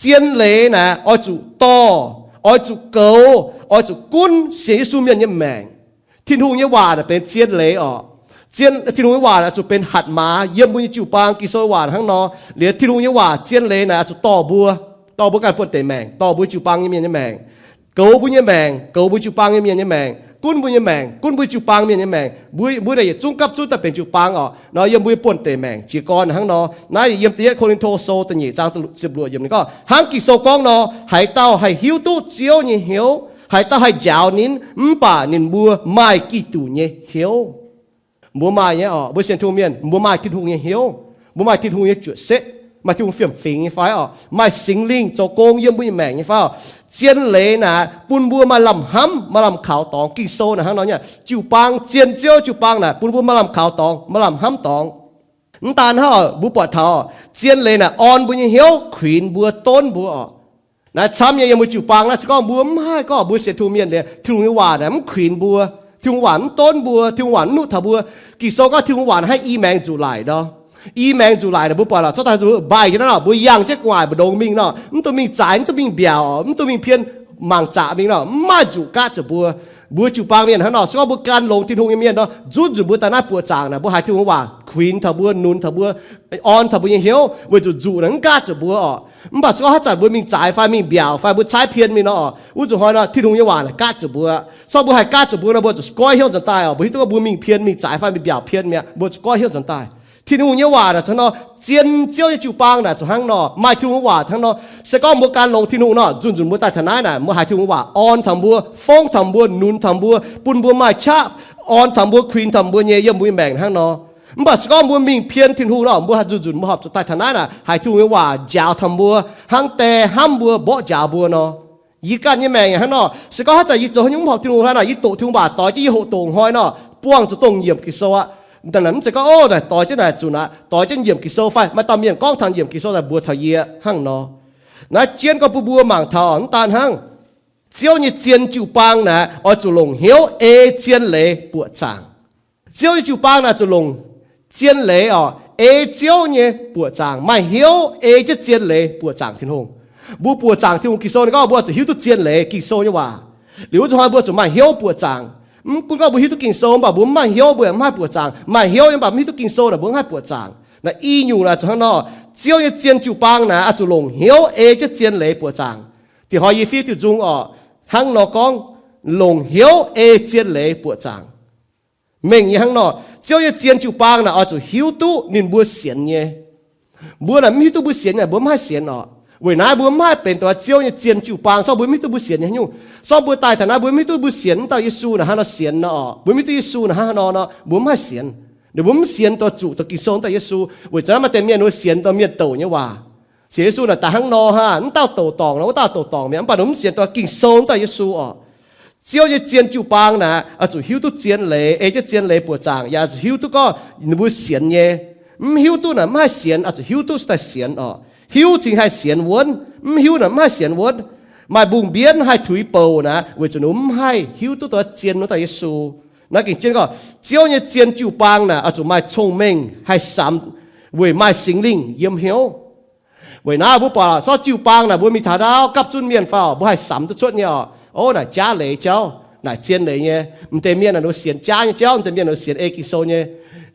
zien leiz naaic oix zuqc dorh, oix zuqc goux, oix zuqc gunv sienx Yesu mienh nyei maengc. Tin-Hungh nyei waac naaic benx zien leiz orqc. Tin-Hungh nyei waac naaic zuqc benx hatc maaz yiem mbuo nyei jiu-baang. Ging-Sou waac hnangv nor. Liuz Tin-Hungh nyei waac zien leiz naaic oix zuqc dorh mbuo, dorh mbuo ganh buonv-deic maengc, dorh mbuo jiu-baang nyei mienh nyei maengc, goux mbuo nyei maengc, goux mbuo jiu-baang nyei mienh nyei maengc, gunv mbuo nyei maengc, gunv mbuo jiu-baang mienh nyei maengc. Mbuo, mbuo naaic yietc zungv gapv zunv daaih benx jiu-baang orqc. Nor yiem mbuo nyei buonv-deic maengc jiez gorn hnangv nor. Naaiv yiem Da'yietv Ko^lin^to Sou da'nyeic zaang ziepc luoqc yiemc ninh gorngv, hnangv Ging-Sou gorngv nor, haaix dauh haih hiuv duqv Ziouv nyei hnyouv? Haaix dauh haih njaaux ninh? Mv baac ninh mbuo maaih Giduc nyei hnyouv. Mbuo maaih nyei orqc, mbuo sienx Tin-Hungh mienh, mbuo maaih Tin-Hungh nyei hnyouv, mbuo maaih Tin-Hungh nyei juoqc setv, maaih Tin-Hungh fiem-fingx nyei fai orqc, maaih Singx Lingh zoux gong yiem mbuo nyei maengc nyei fai orqc. Zien leiz naaic bun mbuo maaih lamh hnamv, maaih lamh kaux dorngx. Ging-Sou naaic hnangv nor nyei, jiu-baang, zien Ziouv jiu-baang naaic bun mbuo maaih lamh kaux dorngx, maaih lamh hnamv dorngx. Mv daan hnangv, mbuo buatc taux zien leiz naaic orn mbuo nyei hnyouv, kuinx mbuo, donv mbuo orqc. Naaiv camv nyei yiem mbuo jiu-baang naaiv, se gorngv mbuo mv haih, gorngv mbuo sienx Tin-Hungh mienh liuz, Tin-Hungh nyei waac naaic mv kuinx mbuo, Tin-Hungh waac mv donv mbuo, Tin-Hungh waac mv nuqv taux mbuo. Ging-Sou gorngv Tin-Hungh waac naaic haih i maengx nzuqc laic nor. I maengx nzuqc laic naaic mbuo buatc lorqc, zorqv daaih mbuo mbaih jienv naaiv nor, mbuo yangh jienv gu'nguaaic mbu'ndongx mingh nor, mv dungx mingh zaaix, mv dungx mingh mbiaauc, mv dungx mingh pien mangc zaqc mingh nor, mv maaih nzuqc gaatv zuqc mbuo. Mbuo jiu-baang mienh hnangv nor, se gorngv mbuo gan longx Tin-Hungh nyei mienh nor, nzunc nzunc mbuo daaih naaiv buoqc zaangc naaic, mbuo haiz Tin-Hungh waac kuinx taux mbuo, nunc taux mbuo, orn taux mbuo nyei hnyouv, weic zuqc nzuqc naaic mv gaatv zuqc mbuo orqc. Mv baac se gorngv haaix zanc mbuo mingh zaaix fai mingh mbiaauc fai mbuo caaiv pien mingh nor orqc, wuov nzunc hnoi nor Tin-Hungh nyei waac naaic gaatv zuqc mbuo. Se gorngv mbuo haih gaatv zuqc mbuo nor, mbuo zuqc goiv hnyouv nzuonx daaih orqc. Mbuo hiuv duqv gorngv mbuo mingh pien mingh zaaix fai mingh mbiaauc pien mi'aqv, mbuo zuqc goiv hnyouv nzuonx daaih. Tin-Hungh nyei waac naaic hnangv nor, zien Ziouv nyei jiu-baang naaic zuqc hnangv nor, maaih Tin-Hungh waac hnangv nor. Se gorngv mbuo gan longx Tin-Hungh nor, nzunc nzunc mbuo daaih taux naaiv naaic, mbuo haiz Tin-Hungh waac orn taux mbuo, fongv taux mbuo, nunc taux mbuo, bun mbuo maaih qaqv, orn taux mbuo, kuinx taux mbuo nyei yiem mbuo nyei maengc hnangv nor. Mv baac se gorngv mbuo mingh pien Tin-Hungh nor, mbuo haih nzunc nzunc mbuo horpc zuqc daaih taux naaiv naaic, haiz Tin-Hungh nyei waac njaaux taux mbuo, hnangv die hnamv mbuo, mborqv njaaux mbuo nor. Yie ganh nyei maengc yaac hnangv nor, se gorngv haaix zanc yie zoux haaix nyungc mv horpc Tin-Hungh hnangv naaic, yie doqc Tin-Hungh waac doix jienv yie hoqc doqc hnoi nor, buangh zuqc dongh nyiemc Ging-Sou aqv. Mv zeiz gorngv, o, naaic doix jienv naaic zunc aqv, doix jienv nyiemc Ging-Sou fai maaih dauh mienh gorngv taux nyiemc Ging-Sou daaih mbuox taux yie hnangv nor. Naaiv jienv gorngv bun mbuo mangc taux mv daan hnangv. Ziouv nyei zien jiu-baang naaic oix zuqc longc hnyouv ei zien leiz buoqc zaangc. Ziouv nyei jiu-baang naaic zuqc longc zien leiz orqc, ei Ziouv nyei buoqc zaangc, maaih hnyouv ei jienv zien leiz buoqc zaangc Tin-Hungh. Mbuo buoqc zaangc Tin-Hungh, Ging-Sou ninh gorngv mbuo zuqc hiuv duqv zien leiz Ging-Sou nyei waac. Liuz wuov zuqc hnoi mbuo zuqc maaih hnyouv buoqc zaangc. Mv gunv gorngv mbuo hiuv duqv Ging-Sou mv baac mbuo mv maaih hnyouv, mbuo yaac mv haih buoqc zaangc. Maaih hnyouv nyei mv baac mv hiuv duqv Ging-Sou naaic mbuo mv haih buoqc zaangc. Naaiv i nyungc naaic zuqc hnangv nor, Ziouv nyei zien jiu-baang naaic oix zuqc longc hnyouv ei jienv zien leiz buoqc zaangc. Diex hnoi yie fiev diuh nzung orqc, hnangv nor gorngv, longc hnyouv ei zien leiz buoqc zaangc. Mengh nyei hnangv nor, Ziouv nyei zien jiu-baang naaic oix zuqc hiuv duqv ninh mbuo sienx nyei. Mbuo naaic mv hiuv duqv mbuo sienx naaic, mbuo mv haih sienx orqc. Weic naaiv mbuo mv haih benx dongh Ziouv nyei zien jiu-baang, se gorngv mbuo mv hiuv duqv mbuo sienx nyei haaix nyungc. Se gorngv mbuo daaih taux naaiv mbuo mv hiuv duqv mbuo sienx mv dauh Yesu naaic hnangv nor sienx nor orqc, mbuo mv hiuv duqv Yesu naaic hnangv haaix nor nor, mbuo mv haih sienx. Ninh mbuo mv sienx dongh zuqc dongh Ging-Sou mv dauh Yesu. Weic zuqc naaiv maaih deix mienh ninh mbuo sienx dongh mienh douc nyei waac. Sienx Yesu naaic daaih hnangv nor hnangv, mv dauh douc dorngc nor, wuov dauh douc dorngc mi'aqv, mv baac ninh mv sienx dongh Ging-Sou mv dauh Yesu orqc. Ziouv nyei zien jiu-baang naaic oix zuqc hiuv duqv zien leiz, ei jienv zien leiz buoqc zaangc, yaac oix zuqc hiuv duqv gorngv ninh mbuo sienx nyei. Mv hiuv duqv naaic mv haih sienx, oix zuqc hiuv duqv se daaih sienx orqc. Hiuv cingx haih sienx wuonv, mv hiuv naaic mv haih sienx wuonv. Maaih mbungh mbienv haih tuix bouc naaic, weic zuqc ninh mbuo mv haih hiuv duqv dongh zien wuov dauh Yesu. Naaiv gengh jienv gorngv, Ziouv nyei zien jiu-baang naaic oix zuqc maaih cong-mengh haih samx, weic maaih Singx Lingh yiem hnyouv. Weic naaiv mbuo buatc zorqv jiu-baang naaic mbuo mingh taux ndau gapv zunv mienh fai orqc, mbuo haih samx duqv cuotv nyei orqc. O, naaic jaav leiz jauv, naaic zien leiz nyei. M'deix mienh naaic ninh sienx jaav nyei jauv, m'deix mienh ninh sienx ei Ging-Sou nyei.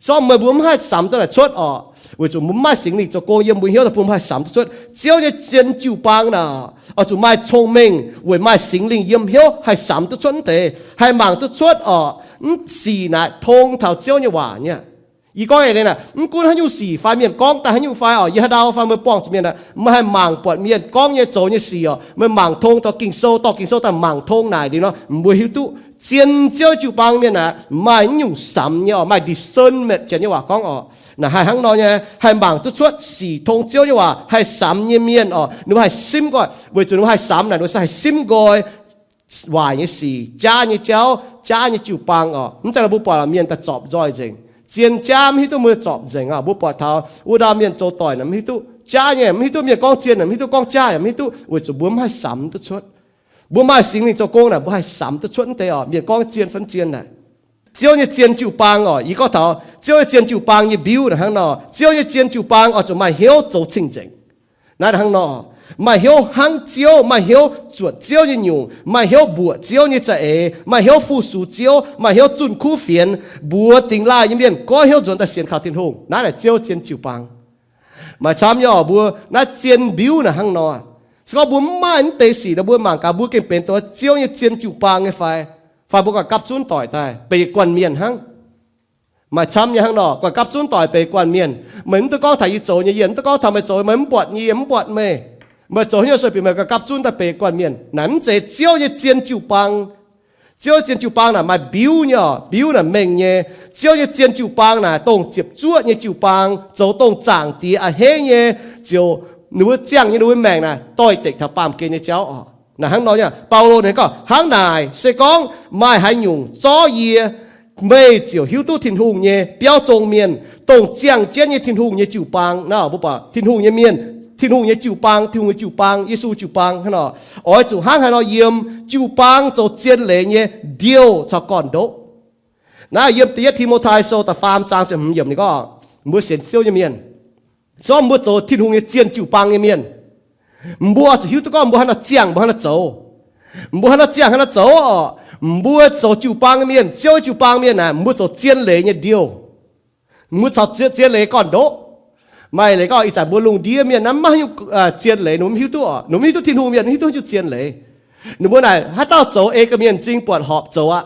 Zorqv meih mbuo mv haih samx duqv naaic cuotv orqc, weic zuqc mbuo mv maaih Singx Lingh zoux gong yiem mbuo hnyouv daaih bun mbuo haih samx duqv cuotv. Ziouv nyei zien jiu-baang naaic oix zuqc maaih cong-mengh weic maaih Singx Lingh yiem hnyouv haih samx duqv cuotv mv deix, haih mangc duqv cuotv orqc. Mv sic naaic tong taux Ziouv nyei waac nyei. Yie gorngv eix leiz naaic, mv gunv haaix nyungc sic fai mienh gorngv daaih haaix nyungc fai oc, yie haaix ndau fai meih buangh zuqc mienh aeqv, meih haih mangc buatc mienh gorngv nyei, zoux nyei sic oc, meih mangc tong taux Ging-Sou, dorh Ging-Sou daaih mangc tong naaic liuz nor, meih mbuo hiuv duqv zien Ziouv jiu-baang mienh aeqv, maaih nyungc samx nyei oc, maaih discernment janx nyei waac gorngv oc. Naaic haih hnangv nor nyei, haih mangc duqv cuotv sic tong Ziouv nyei waac, haih samx nyei mienh oc, ninh mbuo haih simv nqoi, weic zuqc ninh mbuo haih samx naaic, ninh mbuo se haih simv nqoi waaic nyei sic, jaav nyei jauv, jaav nyei jiu-baang oc. Mv zeiz nor mbuo buatc mienh daaih zorpc nzoih nzengc. Zien jaav mv hiuv duqv mbuo zorpc nzengc oc. Mbuo buatc taux wuov ndau mienh zoux doic naaic mv hiuv duqv jaav nyei, mv hiuv duqv mienh gorngv zien naaic mv hiuv duqv, gorngv jaav yaac mv hiuv duqv, weic zuqc mbuo mv haih samx duqv cuotv. Mbuo maaih Singx Lingh zoux gong naaic, mbuo haih samx duqv cuotv mv deix oc, mienh gorngv zien fai mv zien naaic. Ziouv nyei zien jiu-baang oc, yie gorngv taux Ziouv nyei zien jiu-baang nyei mbiuv naaic hnangv nor, Ziouv nyei zien jiu-baang oix zuqc maaih hnyouv zoux cing-nzengc. Naaiv hnangv nor, maaih hnyouv hnangv Ziouv, maaih hnyouv zuotc Ziouv nyei nyungc, maaih hnyouv mbuoqc Ziouv nyei za'eix, maaih hnyouv fu-sux Ziouv, maaih hnyouv zunh kuv fienx, mbuox dingx laaih nyei mienh goiv hnyouv nzuonx daaih sienx kaux Tin-Hungh. Naaiv naaic Ziouv zien jiu-baang. Maaih camv nyei oc, mbuo naaiv zien mbiuv naaic hnangv nor. Se gorngv mbuo mv maaih mv deix sic nor, mbuo mangc gaax mbuo gengh benx dongh Ziouv nyei zien jiu-baang nyei fai? Fai mbuo gauh gapv zunv doic daaih benx guanh mienh hnangv. Maaih camv nyei hnangv nor, gauh gapv zunv doic benx guanh mienh. Meih mv duqv gorngv taux yie zoux nyei, yie mv duqv gorngv taux meih zoux, meih mv buatc yie, yie mv buatc meih. Meih zoux haaix nyungc sueih bieqc meih gauh gapv zunv daaih benx guanh mienh. Naaiv mv zeiz Ziouv nyei zien jiu-baang. Ziouv nyei zien jiu-baang naaic maaih mbiuv nyei oc, mbiuv naaic mengh nyei. Ziouv nyei zien jiu-baang naaic dongh ziepc zuoqv nyei jiu-baang, zoux dongh Zaangc Diex a'hneiv nyei, ziouc ninh mbuo ziangh nyei ninh mbuo maengc naaic doix-dekc taux baamh gen nyei jauv oc. Naaic hnangv nor nyei, Baulo ninh gorngv, hnangv naaic se gorngv maaih haaix nyungc zorv yie, meih ziouc hiuv duqv Tin-Hungh nyei biauv zong mienh, dongh ziangh jienv nyei Tin-Hungh nyei jiu-baang. Naaiv mbuo buatc Tin-Hungh nyei mienh, Tin-Hungh nyei jiu-baang, Tin-Hungh nyei jiu-baang, Yesu jiu-baang hnangv nor, oix zuqc hnangv haaix nor yiem jiu-baang zoux zien leiz nyei ndiouh caux gorn-ndoqv. Naaiv yiem Da'yietv Ti^mo^tai Sou da'faam zaang ziepc hmz yiemc ninh gorngv, mbuo sienx Ziouv nyei mienh, se gorngv mbuo zoux Tin-Hungh nyei zien jiu-baang nyei mienh, mbuo zuqc hiuv duqv gorngv mbuo hnangv haaix nor ziangh, mbuo hnangv haaix nor zoux. Mbuo hnangv haaix nor ziangh, hnangv haaix nor zoux oc. Mbuo zoux jiu-baang nyei mienh, Ziouv nyei jiu-baang mienh naaic, mbuo zoux zien leiz nyei ndiouh. Mbuo caux zien, zien leiz gorn-ndoqv. Maaih leiz gorngv ih zanc mbuo lungh ndiev mienh naaiv maiv hiuv zien leiz, ninh mbuo mv hiuv duqv oc. Ninh mbuo mv hiuv duqv Tin-Hungh mienh, mv hiuv duqv hiuv duqv zien leiz. Ninh mbuo naaic haaix dauh zoux ei ganh mienh m'zing buatc horpc zoux aqv.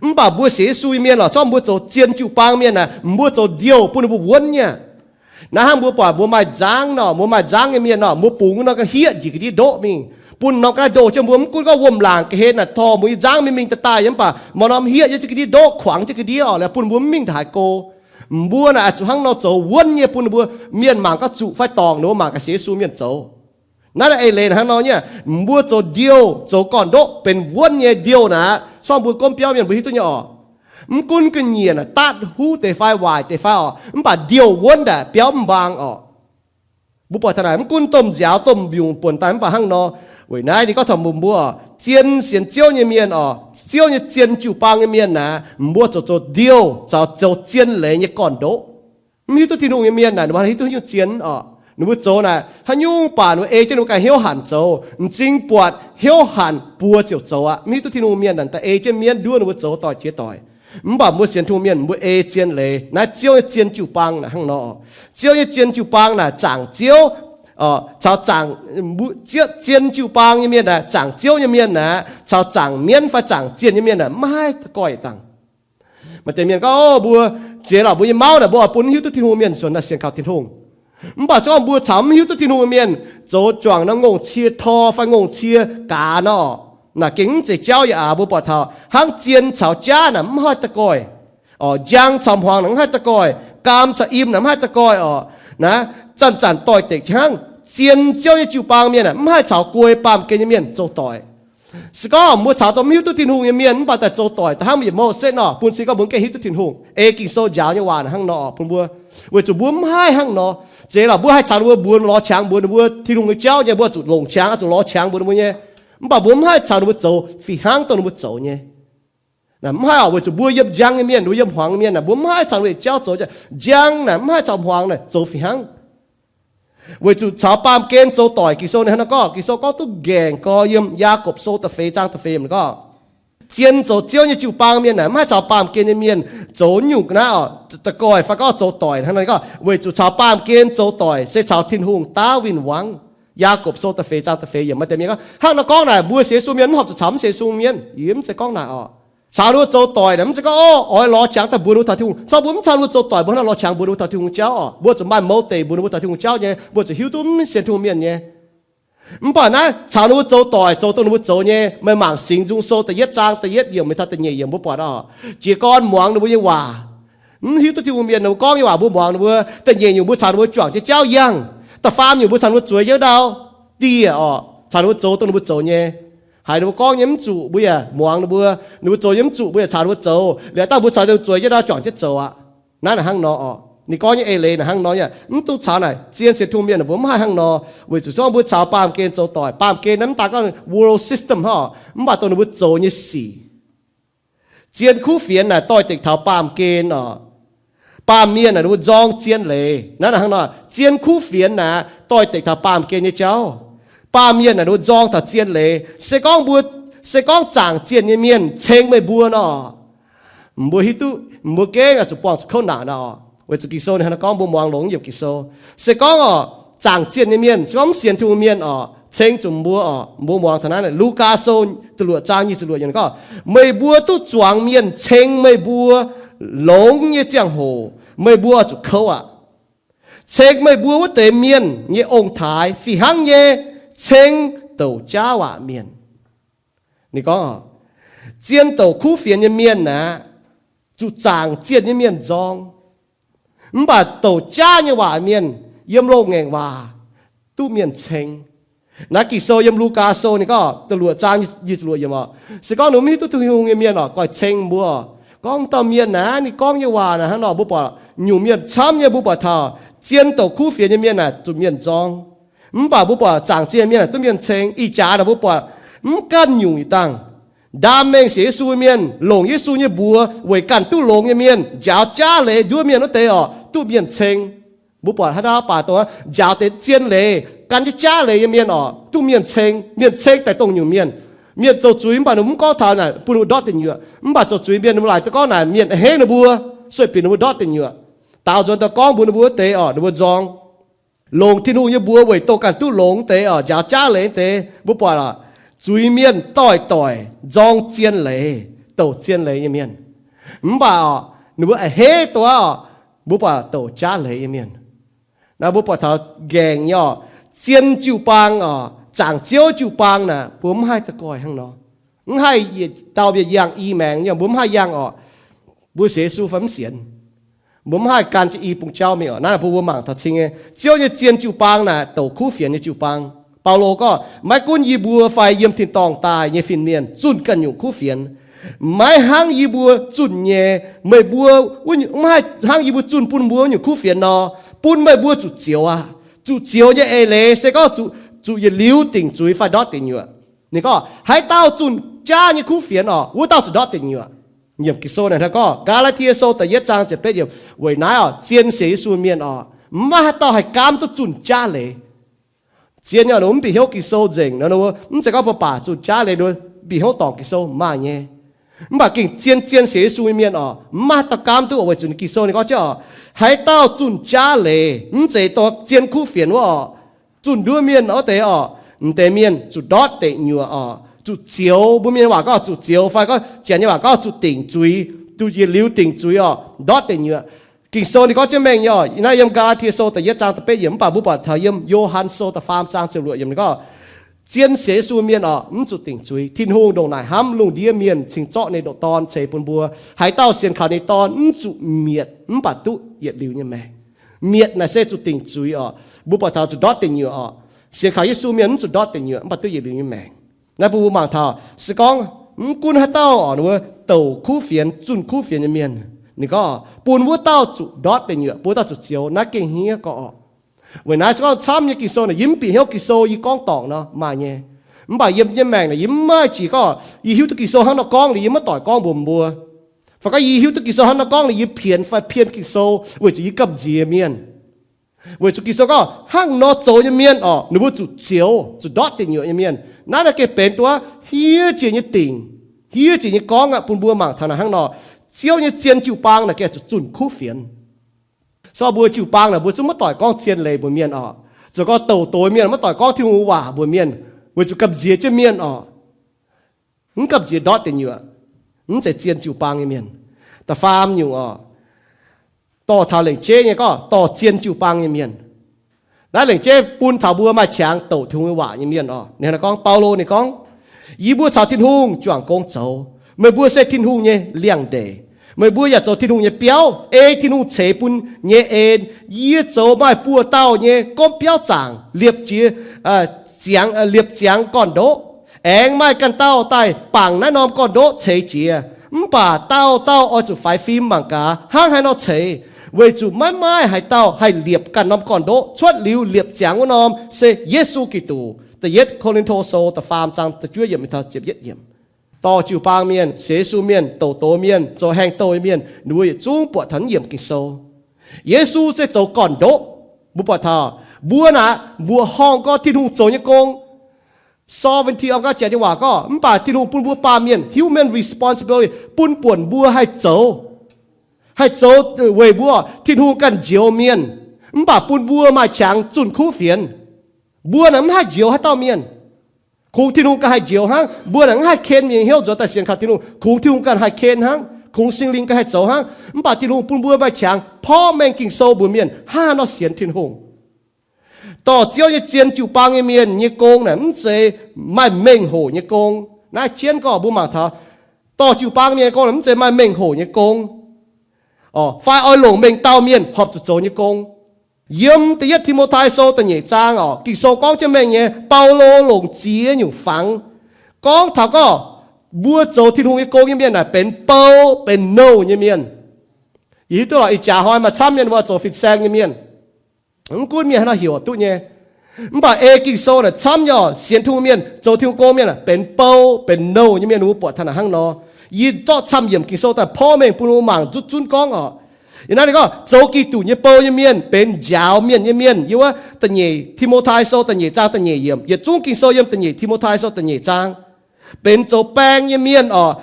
Mv baac mbuo sienx Yesu nyei mienh lorqc, se gorngv mbuo zoux zien jiu-baang mienh naaic, mbuo zoux ndiouh bun ninh mbuo wuonv nyei. Naaiv hnangv mbuo buatc mbuo maaih nzangv nor, mbuo maaih nzangv nyei mienh nor, mbuo bungx nor ga'hiev njiec ga'ndiev ndoqv mingh, bun norm ga'naaiv ndoh jienv mbuo, mv gunv gorngv wuom-laangc ga'hlen naaic torh mbuo nyei nzangv mingh mingh daaih daaih nyei, mv baac maaih norm hiev jienv ga'ndiev ndoqv, kuangx jienv ga'ndiev oc, liuz bun mbuo mv mingh ndongc haaix go. Mbuo naaic oix zuqc hnangv nor zoux wuonv nyei bun ninh mbuo, mienh mangc gaax zuqc fai dorngc ninh mbuo mangc gaax sienx Yesu mienh zoux. Naaiv naaic eix leiz hnangv nor nyei, mbuo zoux ndiouh, zoux gorn-ndoqv benx wuonv nyei ndiouh naaic, se gorngv mbuo gomv biauv mienh mbuo hiuv duqv nyei oc. Mv gunv ga'nyiec naaic daatv huv deix fai waaic deix fai oc, mv baac ndiouh wuonv naaic biauv mv mbaang oc. Mbuo buatc taux naaic mv gunv domh nziaaux domh mbiungc buonc daaih mv baac hnangv nor. Weic naaiv ninh gorngv taux mbuox mbuo, zien sienx Ziouv nyei mienh oc, Ziouv nyei zien jiu-baang nyei mienh naaic, mbuo zoux zoux ndiouh caux zoux zien leiz nyei gorn-ndoqv. Mv hiuv duqv Tin-Hungh nyei mienh naaic, ninh mbuo hiuv duqv haaix nyungc zien oc. Ninh mbuo zoux naaic haaix nyungc baac ninh mbuo ei jienv ninh mbuo ganh hnyouv hanc zoux, m'zing buatc hnyouv hanc buoz ziouc zoux aqv. Mv hiuv duqv Tin-Hungh mienh naaic, da'ei jienv mienv nduov ninh mbuo zoux doix-jiex doic. Mv baac mbuo sienx Tin-Hungh mienh, mbuo ei zien leiz. Naaiv Ziouv nyei zien jiu-baang naaic hnangv nor. Ziouv nyei zien jiu-baang naaic zaangc Ziouv, caux zaangc, zien jiu-baang nyei mienh naaic, zaangc Ziouv nyei mienh naaic, caux zaangc mienv fai zaangc zienh nyei mienh naaic, maiv haih da'goih dangh. Maaih deix mienh gorngv, mbuo ziex lorqc, mbuo nyei mauv naaic, mbuo oix bun mv hiuv duqv Tin-Hungh mienh nzuonx daaih sienx kaux Tin-Hungh. Mv baac se gorngv mbuo caux mv hiuv duqv Tin-Hungh mienh zoux juangc nor ngongh cie tor fai ngongh cie gaax nor, naaic gengh mv zeiz jauv yaac aac. Mbuo buatc taux hnangv zien caux jaav naaic mv haih da'goih. Njang caux hmuangx naaic mv haih da'goih, gaam caux im naaic mv haih da'goih oc. Naaiv zanc-zanc doix-dekc hnangv. Zien Ziouv nyei jiu-baang mienh naaic mv haih caux guei baamh gen nyei mienh zoux doic. Se gorngv mbuo caux dongh mv hiuv duqv Tin-Hungh nyei mienh mv baac daaih zoux doic daaih hnangv mbuo yietc Moses nor, bun se gorngv mbuo gengh hiuv duqv Tin-Hungh, ei Ging-Sou njaaux nyei waac hnangv nor oc, bun mbuo. Weic zuqc mbuo mv haih hnangv nor. Zeiz lorqc, mbuo haih caux ninh mbuo mbuox lorz qangx, mbuox ninh mbuo Tin-Hungh nyei jauv nyei, mbuo zuqc longc qangx, zuqc lorz qangx mbuox ninh mbuo nyei. Mv baac mbuo mv haih caux ninh mbuo zoux fih hnangv dongh ninh mbuo zoux nyei. Mv haih oc, weic zuqc mbuo yiem njang nyei mienh, mbuo yiem hmuangx nyei mienh naaic, mbuo mv haih caux ninh mbuo jauv zoux. Njang naaic mv haih caux hmuangx naaic zoux fih hnangv. Weic zuqc caux baamh gen zoux doic, Ging-Sou ninh hnangv naaiv gorngv, Ging-Sou gorngv duqv nqaengc gorx yiem Yaakopv Sou da'feix zaang da'feix yiemc gorngv, zien zoux Ziouv nyei jiu-baang mienh naaic mv haih caux baamh gen nyei mienh zoux nyungc naaiv oc, da'goih fai gorngv zoux doic hnangv naaiv gorngv, weic zuqc caux baamh gen zoux doic se caux Tin-Hungh daav win wangv. Yaakopv Sou da'feix zaang da'feix yiemc. Maaih deix mienh gorngv, hnangv naaiv gorngv naaic, mbuo sienx Yesu mienh mv horpc zuqc caux mv sienx Yesu mienh. Yie mv zeiz gorngv naaic oc. Caux ninh mbuo zoux doic naaic, mv zeiz gorngv, o, oix lorz qangx daaih mbuox ninh mbuo taux Tin-Hungh. Corc mbuo mv caux ninh mbuo zoux doic, mbuo hnangv lorz qangx mbuox ninh mbuo taux Tin-Hungh jauv oc. Mbuo zuqc maaih motive mbuox ninh mbuo taux Tin-Hungh jauv nyei. Mbuo zuqc hiuv duqv mv sienx Tin-Hungh mienh nyei. Mv baac naaiv caux ninh mbuo zoux doic, zoux dongh ninh mbuo zoux nyei, meih mangc Singx Nzung Sou da'yietv zaang da'yietv yiemc mingh taux da'nyeic yiemc, mbuo buatc oc, jiez gorn muangx ninh mbuo nyei waac, mv hiuv duqv Tin-Hungh mienh, ninh mbuo gorngv nyei waac mbuo muangx ninh mbuo. Da'nyeic nyungc mbuo caux ninh mbuo juangc jienv jauv yangh. Da'faam nyungc mbuo caux ninh mbuo zueiz jienv ndau dieh oc, caux ninh mbuo zoux dongh ninh mbuo zoux nyei. Haiz ninh mbuo gorngv nyei mv zuqc, mbuo yaac muangx ninh mbuo. Ninh mbuo zoux nyei mv zuqc, mbuo yaac caux ninh mbuo zoux. Liuz dangh mbuo caux ninh mbuo zueiz jienv ndau juangc jienv zoux aqv. Naaiv naaic hnangv nor oc. Ninh gorngv nyei eix leiz naaic hnangv nor, yaac mv dungx caux naaic zien sienx Tin-Hungh mienh, mbuo mv haih hnangv nor. Weic zuqc gorngv mbuo caux baamh gen zoux doic, baamh gen naaiv mv daaih gorngv world system hnangv oc, mv baac dongh ninh mbuo zoux nyei sic. Zien kuv fienx naaic doix-dekc taux baamh gen oc. Baamh mienh naaic ninh mbuo nzorng zien leiz. Naaiv naaic hnangv nor, zien kuv fienx naaic doix-dekc taux baamh gen nyei jauv. Baamh mienh naaic ninh mbuo nzorng taux zien leiz. Se gorngv mbuo, se gorngv zaangc zienh nyei mienh ceng meih mbuo nor, mbuo hiuv duqv, mbuo gengh zuqc buangh zuqc kouv naanc nor. Weic zuqc Ging-Sou ninh hnangv naaiv gorngv, mbuo muangx longx yiem Ging-Sou. Se gorngv oc, zaangc zienh nyei mienh, se gorngv mv sienx Tin-Hungh mienh oc, ceng zuqc mbuo oc, mbuo muangx taux naaiv. Lugaa Sou da'luoqc zaang nyic ziepc luoqc yiemc gorngv, meih mbuo duqv zuangx mienh ceng meih mbuo longx nyei ziangh hoc, meih mbuo oix zuqc kouv aqv. Ceng meih mbuo wuov deix mienh nyei ong-taaix fih hnangv nyei ceng douc jaav waac mienh. Ninh gorngv, zien douc kuv fienx nyei mienh aeqv, zuqc zaangc zienh nyei mienh nzorng. Mv baac douc jaav nyei waac mienh yiem loz-ngaengc waac duqv mienh ceng. Naaiv Ging-Sou yiem Lugaa Sou ninh gorngv da'luoqc zaang nyic ziepc luoqc yiemc oc, se gorngv ninh mv hiuv duqv Tin-Hungh nyei mienh oc, goiv ceng mbuo. Gorngv dauh mienh naaic, ninh gorngv nyei waac naaic hnangv nor, mbuo buatc nyungc mienh camv nyei, mbuo buatc taux zien douc kuv fienx nyei mienh naaic zuqc mienh nzorng. Mv baac mbuo buatc zaangc zienh mienh naaic duqv mienh ceng. Ih jaax naaic mbuo buatc mv ganh nyungc ih dangh ndaam mengh sienx Yesu mienh, longc Yesu nyei mbuox weic ganh duqv longx nyei mienh, njaaux jaav leiz nduov mienh wuov deix oc, duqv mienh ceng. Mbuo buatc haaix dauh baac dongh njaaux deix zien leiz, gan jienv jaav leiz nyei mienh oc, duqv mienh ceng. Mienh ceng daaih dongh nyungc mienh, mienh zoux zuiz mv baac ninh mbuo mv gorngv taux naaic bun ninh mbuo ndortv deic nyuoqc. Mv baac zoux zuiz mienh ninh mbuo laaic duqv gorngv naaic mienh a'hneiv ninh mbuo, sueih binc ninh mbuo ndortv deic nyuoqc. Daaux nzuonx daaih gorngv mbuox ninh mbuo wuov deix oc, ninh mbuo nzorng. Longc Tin-Hungh nyei mbuox weic dongh ganh duqv longx deix oc, njaaux jaav leiz deix. Mbuo buatc oc, zuiz-mienh doix-doix nzorng zien leiz, douc zien leiz nyei mienh. Mv baac oc, ninh mbuo a'hneiv dongh wuov oc, mbuo buatc douc jaav leiz nyei mienh. Naaiv mbuo buatc taux nqaengc nyei oc, zien jiu-baang oc, zaangc Ziouv jiu-baang naaic, mbuo mv haih da'goih hnangv nor. Mv haih yietc dauh mienh yangh i maengx nyei, mbuo mv haih yangh oc. Mbuo sienx Yesu fai mv sienx, mbuo mv haih gan jienv i bung jauv mingh oc. Naaiv mbuo, mbuo mangc taux cing nyei, Ziouv nyei zien jiu-baang naaic douc kuv fienx nyei jiu-baang. Baulo gorngv, maiv gunv yie mbuo fai yiem tin-dorngh daaih nyei fin-mienh zunh ganh nyungc kuv fienx, maiv hnangv yie mbuo zunh nyei. Meih mbuo, maiv hnangv yie mbuo zunh bun mbuo wuov nyungc kuv fienx nor, bun meih mbuo zuqc zioux aqv. Zuqc zioux nyei eix leiz se gorngv zuqc yietc liuz dingc zuiz fai ndortv deic nyuoqc. Ninh gorngv haaix dauh zunh jaav nyei kuv fienx oc, wuov dauh zuqc ndortv deic nyuoqc. Nyiemc Ging-Sou naaic gorngv, Gaa^laa^tie Sou da'yietv zaang ziepc betv yiemc, weic naaiv oc, zien sienx Yesu mienh oc, maiv maaih haaix dauh haih gaamv duqv zunh jaav leiz. Zien nyei oc, ninh mbuo mv bieqc hnyouv Ging-Sou nzengc nor, mv zeiz gorngv mbuo baac zunh jaav leiz, ninh mbuo bieqc hnyouv dorngc Ging-Sou maaih nyei. Mv baac gengh zien, zien sienx Yesu nyei mienh oc, mv maaih haaix dauh gaamv duqv oc, weic zuqc Ging-Sou ninh gorngv jienv oc, haaix dauh zunh jaav leiz, mv zeiz dongh zien kuv fienx wuov oc, zunh nduov mienh wuov deix oc, m'deix mienh zuqc ndortv deic nyuoqc oc, zuqc zioux. Mbuo mienh waac gorngv zuqc zioux, fai gorngv Janx nyei waac gorngv zuqc dingc zuiz, zuqc yietc liuz dingc zuiz oc, ndortv deic nyuoqc. Ging-Sou ninh gorngv jienv mengh nyei oc, naaiv yiem Gaa^laa^tie Sou da'yietv zaang da'betv yiemc, mv baac mbuo buatc taux yiem Yo^han Sou da'faam zaang ziepc luoqc yiemc ninh gorngv, zien sienx Yesu mienh oc, mv zuqc dingc zuiz. Tin-Hungh ndongc naaic hnamv lungh ndiev mienh cingx zorqv ninh nyei Dorn ceix bun mbuo. Haaix dauh sienx kaux ninh Dorn mv zuqc mietc, mv baac duqv yietc liuz nyei maengc. Mietc naaic se zuqc dingc zuiz oc. Mbuo buatc taux zuqc ndortv deic nyuoqc oc. Sienx kaux Yesu mienh mv zuqc ndortv deic nyuoqc, mv baac duqv yietc liuz nyei maengc. Naaiv mbuo mangc taux se gorngv mv gunv haaix dauh oc, ninh mbuo douc kuv fienx, zunh kuv fienx nyei mienh, ninh gorngv bun wuov dauh zuqc ndortv deic nyuoqc, bun wuov dauh zuqc zioux. Naaiv gengh hniev gorqv oc. Weic naaiv se gorngv camv nyei Ging-Sou naaic, yie mv bieqc hnyouv Ging-Sou yie gorngv dorngc nor maaih nyei. Mv baac yiem yie nyei maengc naaic yie mv maaih jiex gorngv yie hiuv duqv Ging-Sou hnangv nor gorngv liuz yie maiv doic gorngv mbuox mbuo. Fai gorngv yie hiuv duqv Ging-Sou hnangv nor gorngv liuz yie pienx fai pien Ging-Sou weic zuqc yie gamh nziex mienh. Weic zuqc Ging-Sou gorngv hnangv nor zoux nyei mienh oc, ninh mbuo zuqc zioux, zuqc ndortv deic nyuoqc nyei mienh. Naaiv naaiv gengh benx duqv hiev jiex nyei dingc, hiev jiex nyei gorngv aqv. Bun mbuo mangc taux naaic hnangv nor, Ziouv nyei zien jiu-baang naaic gengh zuqc zunh kuv fienx. Sortv mbuo jiu-baang naaic mbuo zungv maiv doic gorngv zien leiz mbuox mienh oc. Zoux gorngv douc doz mienh maiv doic gorngv Tin-Hungh waac mbuox mienh, weic zuqc gamh nziex jienv mienh oc. Mv gamh nziex ndortv deic nyuoqc. Mv zeiz zien jiu-baang nyei mienh. Da'faam nyungc oc, dorh taux lengc jeiv nyei gorngv dorh zien jiu-baang nyei mienh. Naaiv lengc jeiv bun taux mbuo maaih qangx douc Tin-Hungh nyei waac nyei mienh oc. Ninh gorngv, Baulo ninh gorngv, Yie mbuo caux Tin-Hungh juangc gong zoux. Meih mbuo se Tin-Hungh nyei liangx-ndeic. Meih mbuo yaac zoux Tin-Hungh nyei biauv, ei Tin-Hungh ceix bun nyei en. Yie zoux maaih buo dauh nyei gomv biauv zaangc liepc jiex, ziangx, liepc ziangx gorn-ndoqv. Aengx maaih ganh dauh daaih bangc naaiv norm gorn-ndoqv ceix jiez. Mv baac dauh dauh oix zuqc faix fim mangc gaax hnangv haaix nor ceix, weic zuqc maiv maaih haaix dauh haih liepc ganh norm gorn-ndoqv. Cuotv liuz liepc ziangx wuov norm se Yesu Giduc. Da'yietv Ko^lin^to Sou da'faam zaang da'juov yiemc taux ziepc yietv yiemc. Dorh jiu-baang mienh, sienx Yesu mienh, douc doz mienh, zoux haengh douh nyei mienh, ninh mbuo yietc zungv buatc taux naaiv yiemc Ging-Sou. Yesu se zoux gorn-ndoqv. Mbuo buatc taux mbuo naaic, mbuo horngh gorngv Tin-Hungh zoux nyei gong, sovereignty of God, janx nyei waac gorngv, mv baac Tin-Hungh bun mbuo baamh mienh human responsibility, bun buonc mbuo haih zoux, haih zoux weic mbuo. Tin-Hungh ganh njoux mienh, mv baac bun mbuo maaih qangx zunh kuv fienx. Mbuo naaic mv haih njoux haaix dauh mienh. Kungx Tin-Hungh ganh haih njoux hnangv. Mbuo naaic mv haih ken mienh hnyouv nzuonx daaih sienx kaux Tin-Hungh. Kungx Tin-Hungh ganh haih ken hnangv. Kungx Singx Lingh ganh haih zoux hnangv. Mv baac Tin-Hungh bun mbuo maaih qangx porv mengh Ging-Sou mbuox mienh hnangv haaix nor sienx Tin-Hungh. Dorh Ziouv nyei zien jiu-baang nyei mienh nyei gong naaic mv zeiz maaih mengh hoc nyei gong. Naaiv jienv gorngv mbuo mangc taux dorh jiu-baang mienh nyei gong naaic mv zeiz maaih mengh hoc nyei gong, fai oix longc mengh dauh mienh horpc zuqc zoux nyei gong. Yiem da'yietv Ti^mo^tai Sou da'nyeic zaang oc, Ging-Sou gorngv jienv mengh nyei, Baulo longc ziex nyungc fangx gorngv taux gorngv mbuo zoux Tin-Hungh nyei gong nyei mienh naaic benx bou benx nouh nyei mienh. Yie hiuv duqv lorqc, ih jaax hnoi maaih camv mienh mbuo zoux fin-saeng nyei mienh, mv gunv mienh haaix nor heuc duqv nyei. Mv baac ei Ging-Sou naaic camv nyei oc, sienx Tin-Hungh mienh, zoux Tin-Hungh gong mienh benx bou benx nouh nyei mienh, mbuo buatc taux naaic hnangv nor. Yie zorqv camv yiemc Ging-Sou daaih porv mengh bun mbuo mangc nzutv zunv gorngv oc. Yie naaiv ninh gorngv zoux Giduc nyei bou nyei mienh benx njaaux mienh nyei mienh. Yiem wuov da'nyeic Ti^mo^tai Sou da'nyeic zaang da'nyeic yiemc. Yietc zungv Ging-Sou yiem da'nyeic Ti^mo^tai Sou da'nyeic zaang. Benx zoux baeng nyei mienh oc,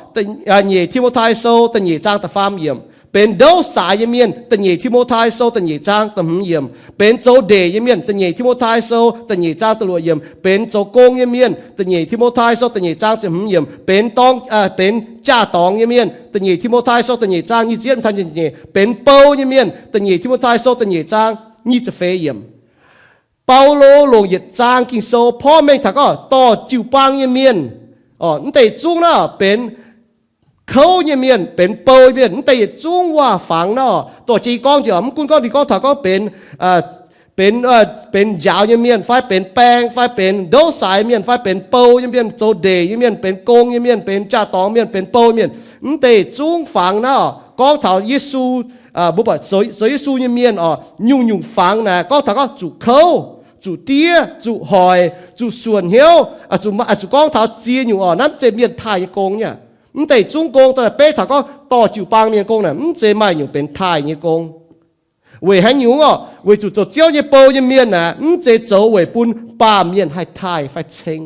nyeic Ti^mo^tai Sou da'nyeic zaang da'faam yiemc. Benx ndouv saaix nyei mienh, da'nyeic Ti^mo^tai Sou da'nyeic zaang da'hmz yiemc. Benx zoux ndeic nyei mienh, da'nyeic Ti^mo^tai Sou da'nyeic zaang da'luoqc yiemc. Benx zoux gong nyei mienh, da'nyeic Ti^mo^tai Sou da'nyeic zaang ziepc hmz yiemc. Benx dorng, benx jaa-dorngx nyei mienh, da'nyeic Ti^mo^tai Sou da'nyeic zaang nyic ziepc yietv taux nyic ziepc nyeic. Benx bou nyei mienh, da'nyeic Ti^mo^tai Sou da'nyeic zaang nyic ziepc feix yiemc. Baulo longc yietc zaang Ging-Sou porv mengh taux gorngv dorh jiu-baang nyei mienh, mv deix zungv naaiv benx kouv nyei mienh, benx bou nyei mienh, mv deix yietc zungv waac-fangx naaiv oc. Dorh jiex gorngv njiec, mv gunv gorngv ninh gorngv taux gorngv benx, benx, benx njaaux nyei mienh, fai benx baeng, fai benx ndouv saaix mienh, fai benx bou nyei mienh, zoux ndeic nyei mienh, benx gong nyei mienh, benx jaa-dorngx mienh, benx bou mienh, mv deix zungv fangx naaiv oc. Gorngv taux Yesu, mbuo buatc zoux Yesu nyei mienh oc, nyungc-nyungc fangx naaic gorngv taux gorngv zuqc kouv, zuqc diev, zuqc hoic, zuqc suonc hnyouv, zuqc gorngv taux ziex nyungc oc. Naaiv mv zeiz mienh taaih nyei gong nyei. Mv deix zungv gong daaih beiv taux gorngv dorh jiu-baang mienh gong naaic mv zeiz maaih nyungc benx taaih nyei gong. Weic haaix nyungc oc? Weic zuqc zoux Ziouv nyei bou nyei mienh naaic mv zeiz zoux weic bun baamh mienh haih taaih fai ceng.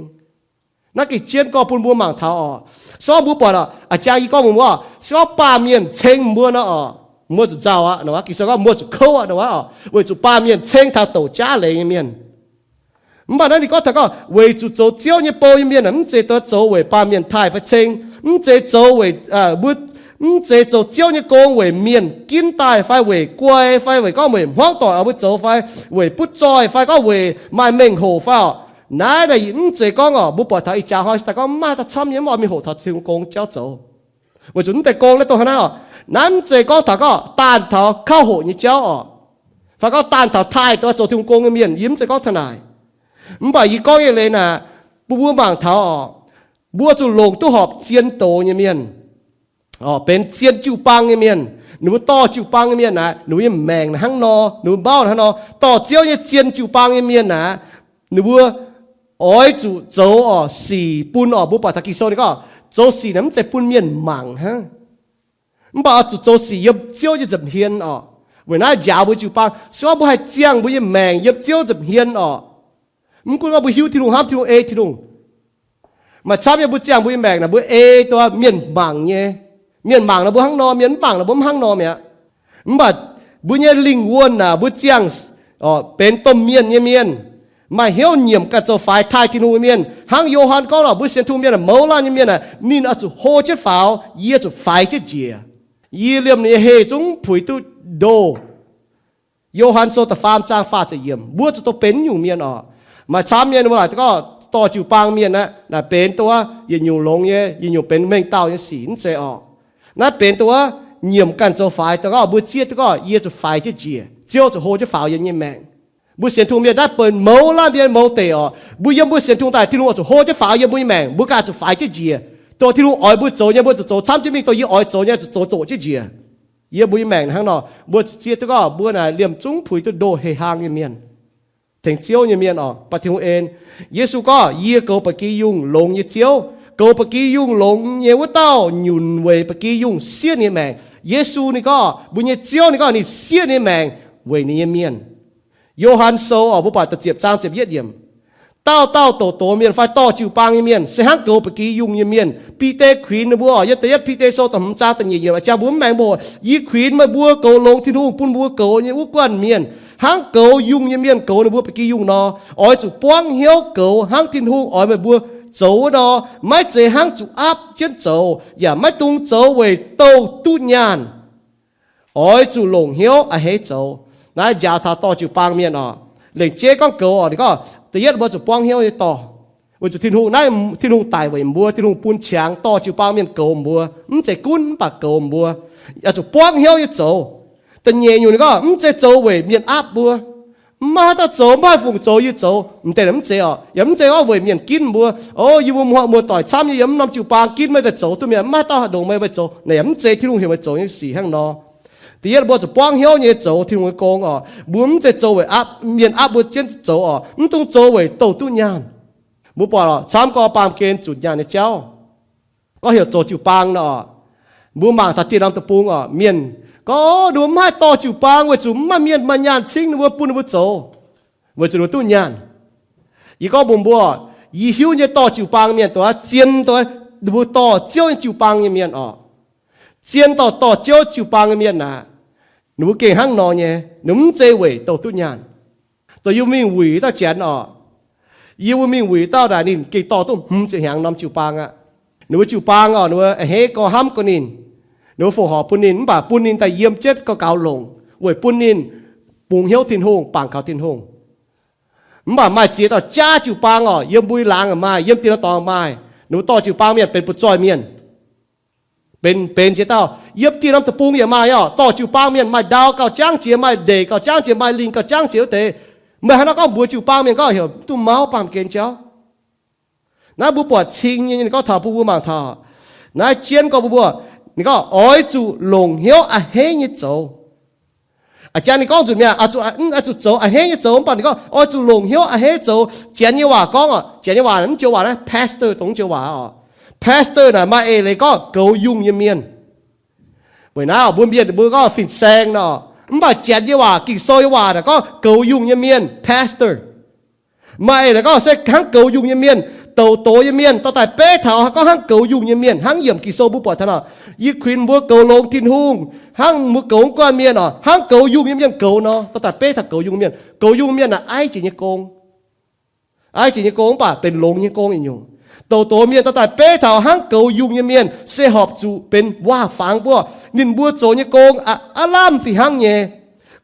Naaiv gengh jienv gorngv bun mbuo mangc taux oc. Se gorngv mbuo buatc oc, a'jang yie gorngv mbuox mbuo oc, se gorngv baamh mienh ceng mbuo nor oc, mbuo zuqc nzauh aqv nor, Ging-Sou gorngv mbuo zuqc kouv aqv nor oc, weic zuqc baamh mienh ceng taux douc jaav leiz nyei mienh. Mv baac naaiv ninh gorngv taux gorngv weic zuqc zoux Ziouv nyei bou nyei mienh aeqv, mv zeiz zoux weic baamh mienh taaih fai ceng, mv zeiz zoux weic, mv zeiz zoux Ziouv nyei gong weic mienh ginv daaih fai weic guai fai weic gorngv weic hmuangv doic oix mbuo zoux fai weic butv zoih fai gorngv weic maaih mengh hoc fai oc. Naaiv naaic mv zeiz gorngv oc, mbuo buatc taux ih jaax hnoi se daaih gorngv mv maaih daaih camv nyei, mv oix mingh hoqc taux Tin-Hungh gong jauv zoux. Weic zuqc mv deix gong naaiv dongh hnangv naaiv oc. Naaiv mv zeiz gorngv taux gorngv daanh taux kauv hoqc nyei jauv oc, fai gorngv daanh taux taaih dongh zoux Tin-Hungh gong nyei mienh, yie mv zeiz gorngv taux naaic. Mv baac yie gorngv nyei leiz naaic, bun mbuo mangc taux oc, mbuo zuqc longc duqv horpc zien doz nyei mienh, benx zien jiu-baang nyei mienh. Ninh mbuo dorh jiu-baang nyei mienh naaic, ninh mbuo nyei maengc naaic hnangv nor, ninh mbuo mauv hnangv nor. Dorh Ziouv nyei zien jiu-baang nyei mienh naaic, ninh mbuo oix zuqc zoux oc sic bun oc. Mbuo buatc taux Ging-Sou ninh gorngv zoux sic naaic mv zeiz bun mienh mangc hnangv. Mv baac oix zuqc zoux sic yiem Ziouv nyei nza'hmien oc. Weic naaiv njaaux mbuo jiu-baang, se gorngv mbuo haih ziangh mbuo nyei maengc yiem Ziouv nza'hmien oc. Mv gunv gorngv mbuo hiuv Tin-Hungh, hnamv Tin-Hungh, ei Tin-Hungh, maaih camv nyei mbuo ziangh mbuo nyei maengc naaic mbuo ei dongh mienh mangc nyei. Mienh mangc nor mbuo hnangv nor, mienh mv mangc nor mbuo mv hnangv nor mi'aqv. Mv baac mbuo nyei lingh wuonh naaic mbuo ziangh benx domh mienh nyei mienh, maaih hnyouv nyiemc ganh zoux faix taaih Tin-Hungh nyei mienh. Hnangv Yo^han gorngv lorqc, mbuo sienx Tin-Hungh mienh aah, mouz laanh nyei mienh aah, ninh oix zuqc hlo jienv faaux, yie zuqc faix jienv njiec. Yie liemh ninh nyei heh zungv puix duqv ndoh. Yo^han Sou da'faam zaang faah ziepc yiemc, mbuo zuqc dongh benx nyungc mienh oc. Maaih camv mienh mbuo laaic gorngv dorh jiu-baang mienh aqv, naaic benx dongh wuov yietc nyungc longx nyei, yietc nyungc benx mengh dauh nyei sic, mv zeiz oc. Naaiv benx dongh wuov nyiemc ganh zoux faix, dongh gorngv mbuo zieqv duqv gorngv yie zuqc faix jienv njiec, Ziouv zuqc hlo jienv faaux yie nyei maengc. Mbuo sienx Tin-Hungh mienh naaiv benx mouz laanh mienh mouz deic oc. Mbuo yiem mbuo sienx Tin-Hungh daaih, Tin-Hungh oix zuqc hlo jienv faaux yiem mbuo nyei maengc, mbuo ganh zuqc faix jienv njiec. Dongh Tin-Hungh oix mbuo zoux nyei, mbuo zuqc zoux camv jienv mingh. Dongh yie oix zoux nyei, zuqc zoux doqc jienv njiec. Yiem mbuo nyei maengc hnangv nor, mbuo zuqc zieqv duqv gorngv mbuo naaic liemh zungv puix duqv ndoh heh hlaang nyei mienh, tengx Ziouv nyei mienh oc, baac Tin-Hungh en. Yesu gorngv, yie goux ba'gi yungh longx nyei Ziouv. Goux ba'gi yungh longx nyei wuov dauh nyunc weic ba'gi yungh siev ninh nyei maengc. Yesu ninh gorngv, mbuo nyei Ziouv ninh gorngv ninh siev ninh nyei maengc weic ninh nyei mienh. Yo^han Sou oc, mbuo buatc da'ziepc zaang ziepc yietv yiemc. Dauh dauh doqc doz mienh fai dorh jiu-baang nyei mienh se hnangv goux ba'gi yungh nyei mienh. Bide kuinx ninh mbuo oc, yiem da'yietv Bide Sou da'hmz zaang da'nyeic yiemc, jang mbuo mv maengx mbuo, yie kuinx meih mbuo goux longx Tin-Hungh bun mbuo goux nyei wuov guanh mienh, hnangv goux yungh nyei mienh goux ninh mbuo ba'gi yungh nor. Oix zuqc buangv hnyouv goux hnangv Tin-Hungh oix meih mbuo zoux wuov nor, maiv zeiz hnangv zuqc aapv jienv zoux, yaac maiv dungx zoux weic douh duqv nyaanh. Oix zuqc longc hnyouv a'hneiv zoux. Naaiv njaaux taux dorh jiu-baang mienh oc. Lengc jeiv gorngv goux oc, ninh gorngv da'yietv mbuo zuqc buangv hnyouv nyei dorh, weic zuqc Tin-Hungh naaiv, Tin-Hungh daic weic mbuo, Tin-Hungh bun qangx dorh jiu-baang mienh goux mbuo, mv zeiz gunv mv baac goux mbuo. Oix zuqc buangv hnyouv nyei zoux. Da'nyeic nyungc ninh gorngv mv zeiz zoux weic mienh aapv mbuo. Mv maaih haaix dauh zoux, mv maaih fungc zoux yie zoux, m'deix mv zeiz oc. Yaac mv zeiz gorngv weic mienh ginv mbuo. O, yie mbuo muoz-doic camv nyei, yiem mv norm jiu-baang ginv meih daaih zoux duqv mi'aqv, mv maaih dauh ndongc meih meih zoux. Naaiv yaac mv zeiz Tin-Hungh heuc meih zoux nyei sic hnangv nor. Da'yietv mbuo zuqc buangv hnyouv nyei zoux Tin-Hungh nyei gong oc. Mbuo mv zeiz zoux weic aapv, mienh aapv mbuo jienv zoux oc. Mv dungx zoux weic douh duqv nyaanh. Mbuo buatc camv gorx baamh gen zunc nyaanh nyei jauv, gorngv heuc zoux jiu-baang nor oc. Mbuo mangc taux dieh norm deic-bung oc, mienh gorngv, o, ninh mbuo mv haih dorh jiu-baang weic zuqc mv maaih mienh maaih nyaanh cingv ninh mbuo bun ninh mbuo zoux, weic zuqc ninh mbuo duqv nyaanh. Yie gorngv mbuox mbuo, yie hiuv nyei dorh jiu-baang mienh dongh zien, dongh ninh mbuo dorh Ziouv nyei jiu-baang nyei mienh oc. Zien dorh, dorh Ziouv jiu-baang nyei mienh aac, ninh mbuo gengh hnangv nor nyei, ninh mv zeiz weic douh duqv nyaanh. Dongh yie mingh wuic dauh janx oc, yie mbuo mingh wuic dauh naaic ninh gengh dorh duqv hmz ziepc hnyangx norm jiu-baang aqv. Ninh mbuo jiu-baang oc, ninh mbuo a'hneiv gorx hnamv gorx ninh, ninh mbuo fongc horc bun ninh, mv baac bun ninh daaih yiem jienv gauh gaux longc, weic bun ninh bungx hnyouv Tin-Hungh, bangc kaux Tin-Hungh. Mv baac maaih ziex dauh jaav jiu-baang oc, yiem mbuo laangz maaih, yiem dien norm dorngx maaih, ninh mbuo dorh jiu-baang mienh benx butv-zoih mienh. Benx, benx jiex dauh, yiem dien norm deic-bung yaac maaih oc, dorh jiu-baang mienh maaih ndau gauh jangv jiex, maaih ndeic gauh jangv jiex, maaih lingh gauh jangv jiex wuov deix. Meih haaix nor gorngv mbuox jiu-baang mienh gorngv heuc mv duqv mauv baamh gen jauv. Naaiv mbuo buatc cing nyei, ninh gorngv taux bun mbuo mangc taux. Naaiv jienv gorngv mbuo, mbuo, ninh gorngv oix zuqc longc hnyouv a'hneiv nyei zoux. A'jang ninh gorngv nzunc mi'aqv, oix zuqc, oix zuqc zoux a'hneiv nyei zoux, mv baac ninh gorngv oix zuqc longc hnyouv a'hneiv zoux. Janx nyei waac gorngv oc, Janx nyei waac mv joux waac naaiv pastor, dongh mv joux waac oc. Pastor naaic maaih eix leiz gorngv goux yungh nyei mienh. Weic naaiv mbuo mienh mbuo gorngv fin-saeng nor, mv baac Janx nyei waac, Ging-Sou nyei waac naaic gorngv goux yungh nyei mienh, pastor. Maaih eix leiz gorngv se hnangv goux yungh nyei mienh, douc doz nyei mienh, dorh daaih beiv taux gorngv hnangv goux yungh nyei mienh, hnangv yiemc Ging-Sou mbuo buatc taux nor, yie kuinx mbuo goux longx Tin-Hungh, hnangv mbuo goux guanh mienh oc, hnangv goux yungh nyei mienh goux nor, dorh daaih beiv taux goux yungh mienh. Goux yungh mienh naaic aiv jiex nyei gong. Aiv jiex nyei gong mv baac benx longx nyei gong yietc nyungc. Douc doz mienh dorh daaih beiv taux hnangv goux yungh nyei mienh se horpc zuqc benx waac-fangx mbuo. Ninh mbuo zoux nyei gong aqv, aav lamh fih hnangv nyei.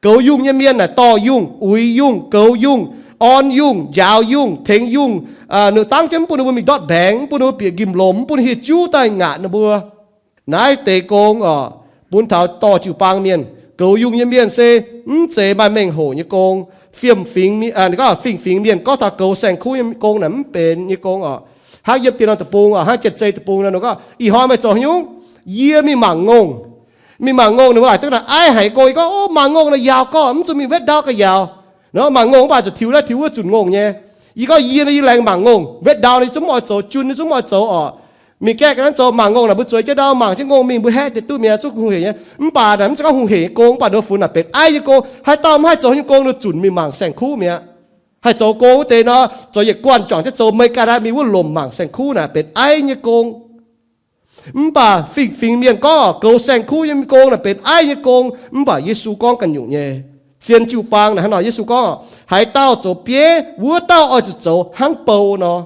Goux yungh nyei mienh naaic dorh yungh, uix yungh, goux yungh, orn yungh, njaaux yungh, tengx yungh, dangv jienv mv bun ninh mbuo mingh ndortv mbaengx, mv bun ninh mbuo bieqc nqimh lomc, mv bun hieh juv daaih ngaatc ninh mbuo. Naaiv deix gong oc, bun taux dorh jiu-baang mienh. Goux yungh nyei mienh se mv zeiz maaih mengh hoc nyei gong. Fiem-fingx, gorngv fingx-fingx mienh gorngv taux goux saeng-kuv nyei gong naaic mv benx nyei gong oc. Hnangv yiem dien norm deic-bung oc, hnangv Janx-Zei deic-bung nor, ninh gorngv, ih hnoi meih zoux haaix nyungc? Yie mingh mangc ngongh. Mingh mangc ngongh, ninh mbuo laaic duqv naaic aiv haic gong, yie gorngv, o, mangc ngongh naaic yaauc gorngv, mv zuqc mingh wetv ndau ga'yaauc. Nor mangc ngongh mv baac zuqc tiux naaiv tiux wuov zunc ngongh nyei. Yie gorngv yie nor yie laengz mangc ngongh, wetv ndau nor yie zungv mv oix zoux, jun yie zungv mv oix zoux oc. Mingh gaeqv ga'naaiv zoux mangc ngongh naaic mbuo zueiz jienv ndau mangc jienv ngongh mingh mbuo haeqv deix duqv mi'aqv, zungv hungh hec nyei. Mv baac naaic mv zeiz gorngv hungh hec nyei gong, mv baac ninh mbuo funx naaic benx aiv nyei gong. Haaix dauh mv haih zoux haaix nyungc gong ninh zuqc mingh mangc saeng-kuv mi'aqv. Haih zoux gong wuov deix nor, zoux yietc guanh juangc jienv zoux, Meigaa naaiv mingh wuov lomc mangc saeng-kuv naaic benx aiv nyei gong. Mv baac fingx-fingx mienh gorngv goux saeng-kuv nyei gong naaic benx aiv nyei gong, mv baac Yesu gorngv ganh nyungc nyei. Zien jiu-baang naaic hnangv nor, Yesu gorngv, haaix dauh zoux bieiv, wuov dauh oix zuqc zoux hnangv bou nor.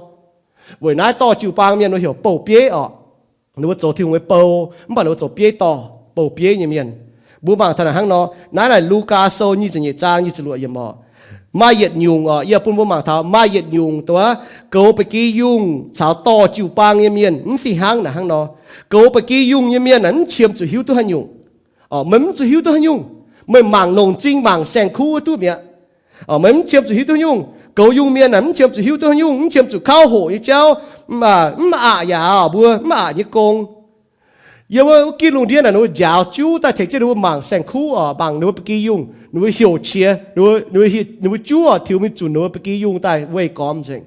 Weic naaiv dorh jiu-baang mienh mbuo heuc bouh bieiv orqc. Ninh mbuo zoux Tin-Hungh nyei bou, mv baac ninh mbuo zoux bieiv dorh, bouh bieiv nyei mienh. Mbuo mangc taux naaic hnangv nor, naaiv naaic Lugaa Sou nyic ziepc nyeic zaang nyic ziepc luoqc yiemc orqc. Maaih yietc nyungc orqc, yie bun mbuo mangc taux maaih yietc nyungc duqv goux ba'gi yungh caux dorh jiu-baang nyei mienh mv fih hnangv naaic hnangv nor. Goux ba'gi yungh nyei mienh naaic mv qiemx zuqc hiuv duqv haaix nyungc. Meih mv zuqc hiuv duqv haaix nyungc. Meih mangc longc m'zing mangc saeng-kuv duqv mi'aqv. Meih mv qiemx zuqc hiuv duqv haaix nyungc. Goux yungh mienh naaic mv qiemx zuqc hiuv duqv haaix nyungc, mv qiemx zuqc kauv hoqc nyei jauv, mv aqc yaac mbuo mv aqc nyei gong. Yiem wuov ginv lungh ndiev naaic ninh mbuo njaaux juv daaih tengx jienv ninh mbuo mangc saeng-kuv orqc, mangc ninh mbuo ba'gi yungh, ninh mbuo heuc qiex, ninh mbuo juv orqc tiux mingh zunc ninh mbuo ba'gi yungh daaih weih gormx nzengc.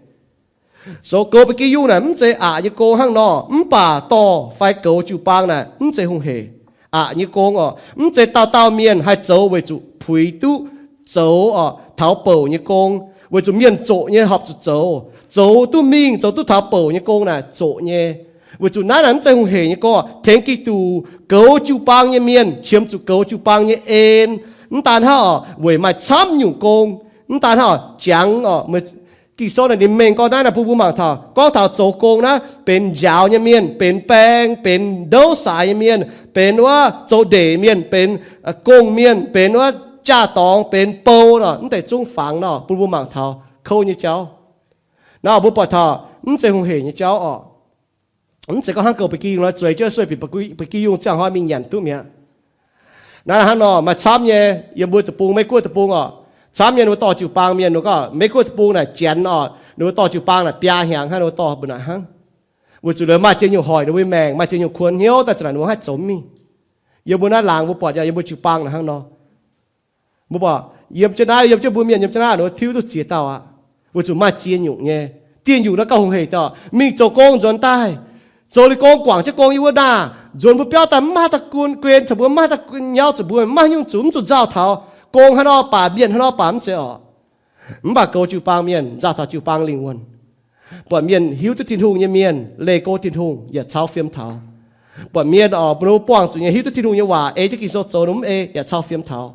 Zoux goux ba'gi yungh naaic mv zeiz aqc nyei gong hnangv nor, mv baac dorh fai goux jiu-baang naaic mv zeiz hungh heic. Aqc nyei gong orqc, mv zeiz dauh dauh mienh haih zoux weic zuqc puix duqv zoux orqc taux bouc nyei gong, weic zuqc mienh zoqc nyei horpc zuqc zoux, zoux duqv mingh zoux duqv taux bouc nyei gong naaic zoqc nyei. Weic zuqc naaiv naaic mv zeiz hungh heic nyei gong orqc. Tengx Giduc goux jiu-baang nyei mienh qiemx zuqc goux jiu-baang nyei en. Mv daan hnangv orqc, weic maaih camv nyungc gong. Mv daan hnangv orqc, jangx orqc, Ging-Sou naaic ninh mengh gorngv naaiv naaic bun mbuo mangc taux, gorngv taux zoux gong naaiv benx njaaux nyei mienh, benx baeng, benx ndouv saaix nyei mienh, benx wuov zoux ndeic mienh, benx gong-mienh, benx wuov jaa-dorngx, benx bou nor, mv deix zungv fangx nor bun mbuo mangc taux kouv nyei jauv. Naaiv mbuo buatc taux mv zeiz hungh heic nyei jauv orqc. Mv zeiz gorngv hnangv goux ba'gi yungh nor zueiz jienv sueih bieqc ba'gi yungh ziangh hnoi mingh nyanc duqv mi'aqv. Naaiv hnangv nor maaih camv nyei, yiem mbuo deic-bung, Meiv-Guoqv deic-bung orqc, camv nyei ninh mbuo dorh jiu-baang mienh, ninh gorngv Meiv-Guoqv deic-bung naaic janx orqc, ninh mbuo dorh jiu-baang naaic biaa hnyangx hnangv, ninh mbuo dorh mbuo naaic hnangv. Weic zuqc ninh maaih ziex nyungc hoic ninh mbuo nyei maengc, maaih ziex nyungc kuonx hnyouv daaih zaqc naaic ninh mbuo haih zoux mingh. Yiem mbuo naaiv laangz mbuo buatc yaac yiem mbuo jiu-baang naaic hnangv nor. Mbuo buatc yiem jienv naaiv, yiem jienv mbuo mienh yiem jienv naaiv, ninh mbuo tiuv duqv ziex dauh aqv. Weic zuqc maaih ziex nyungc nyei. Dieh nyungc naaiv gauh hungh heic daaih, mingh zoux gong nzuonx daaih, zoux liuz gong guangc jienv gong yiem wuov ndaah, nzuonx mbuo biauv daaih mv maaih haaix dauh gun guen caux mbuo, mv maaih haaix dauh nyauv zuqc mbuo, mv maaih haaix nyungc zuqc, mv zuqc nzauh taux gong hnangv nor baac, mienh hnangv nor baac, mv zeiz orqc. Mv baac goux jiu-baang mienh nzauh taux jiu-baang lingh wuonh. Buatc mienh hiuv duqv Tin-Hungh nyei mienh leih go Tin-Hungh yaac cauv fiem taux. Buatc mienh orqc, bun ninh mbuo buangh zuqc nyei hiuv duqv Tin-Hungh nyei waac, ei jienv Ging-Sou zoux, ninh mbuo mv ei yaac cauv fiem taux.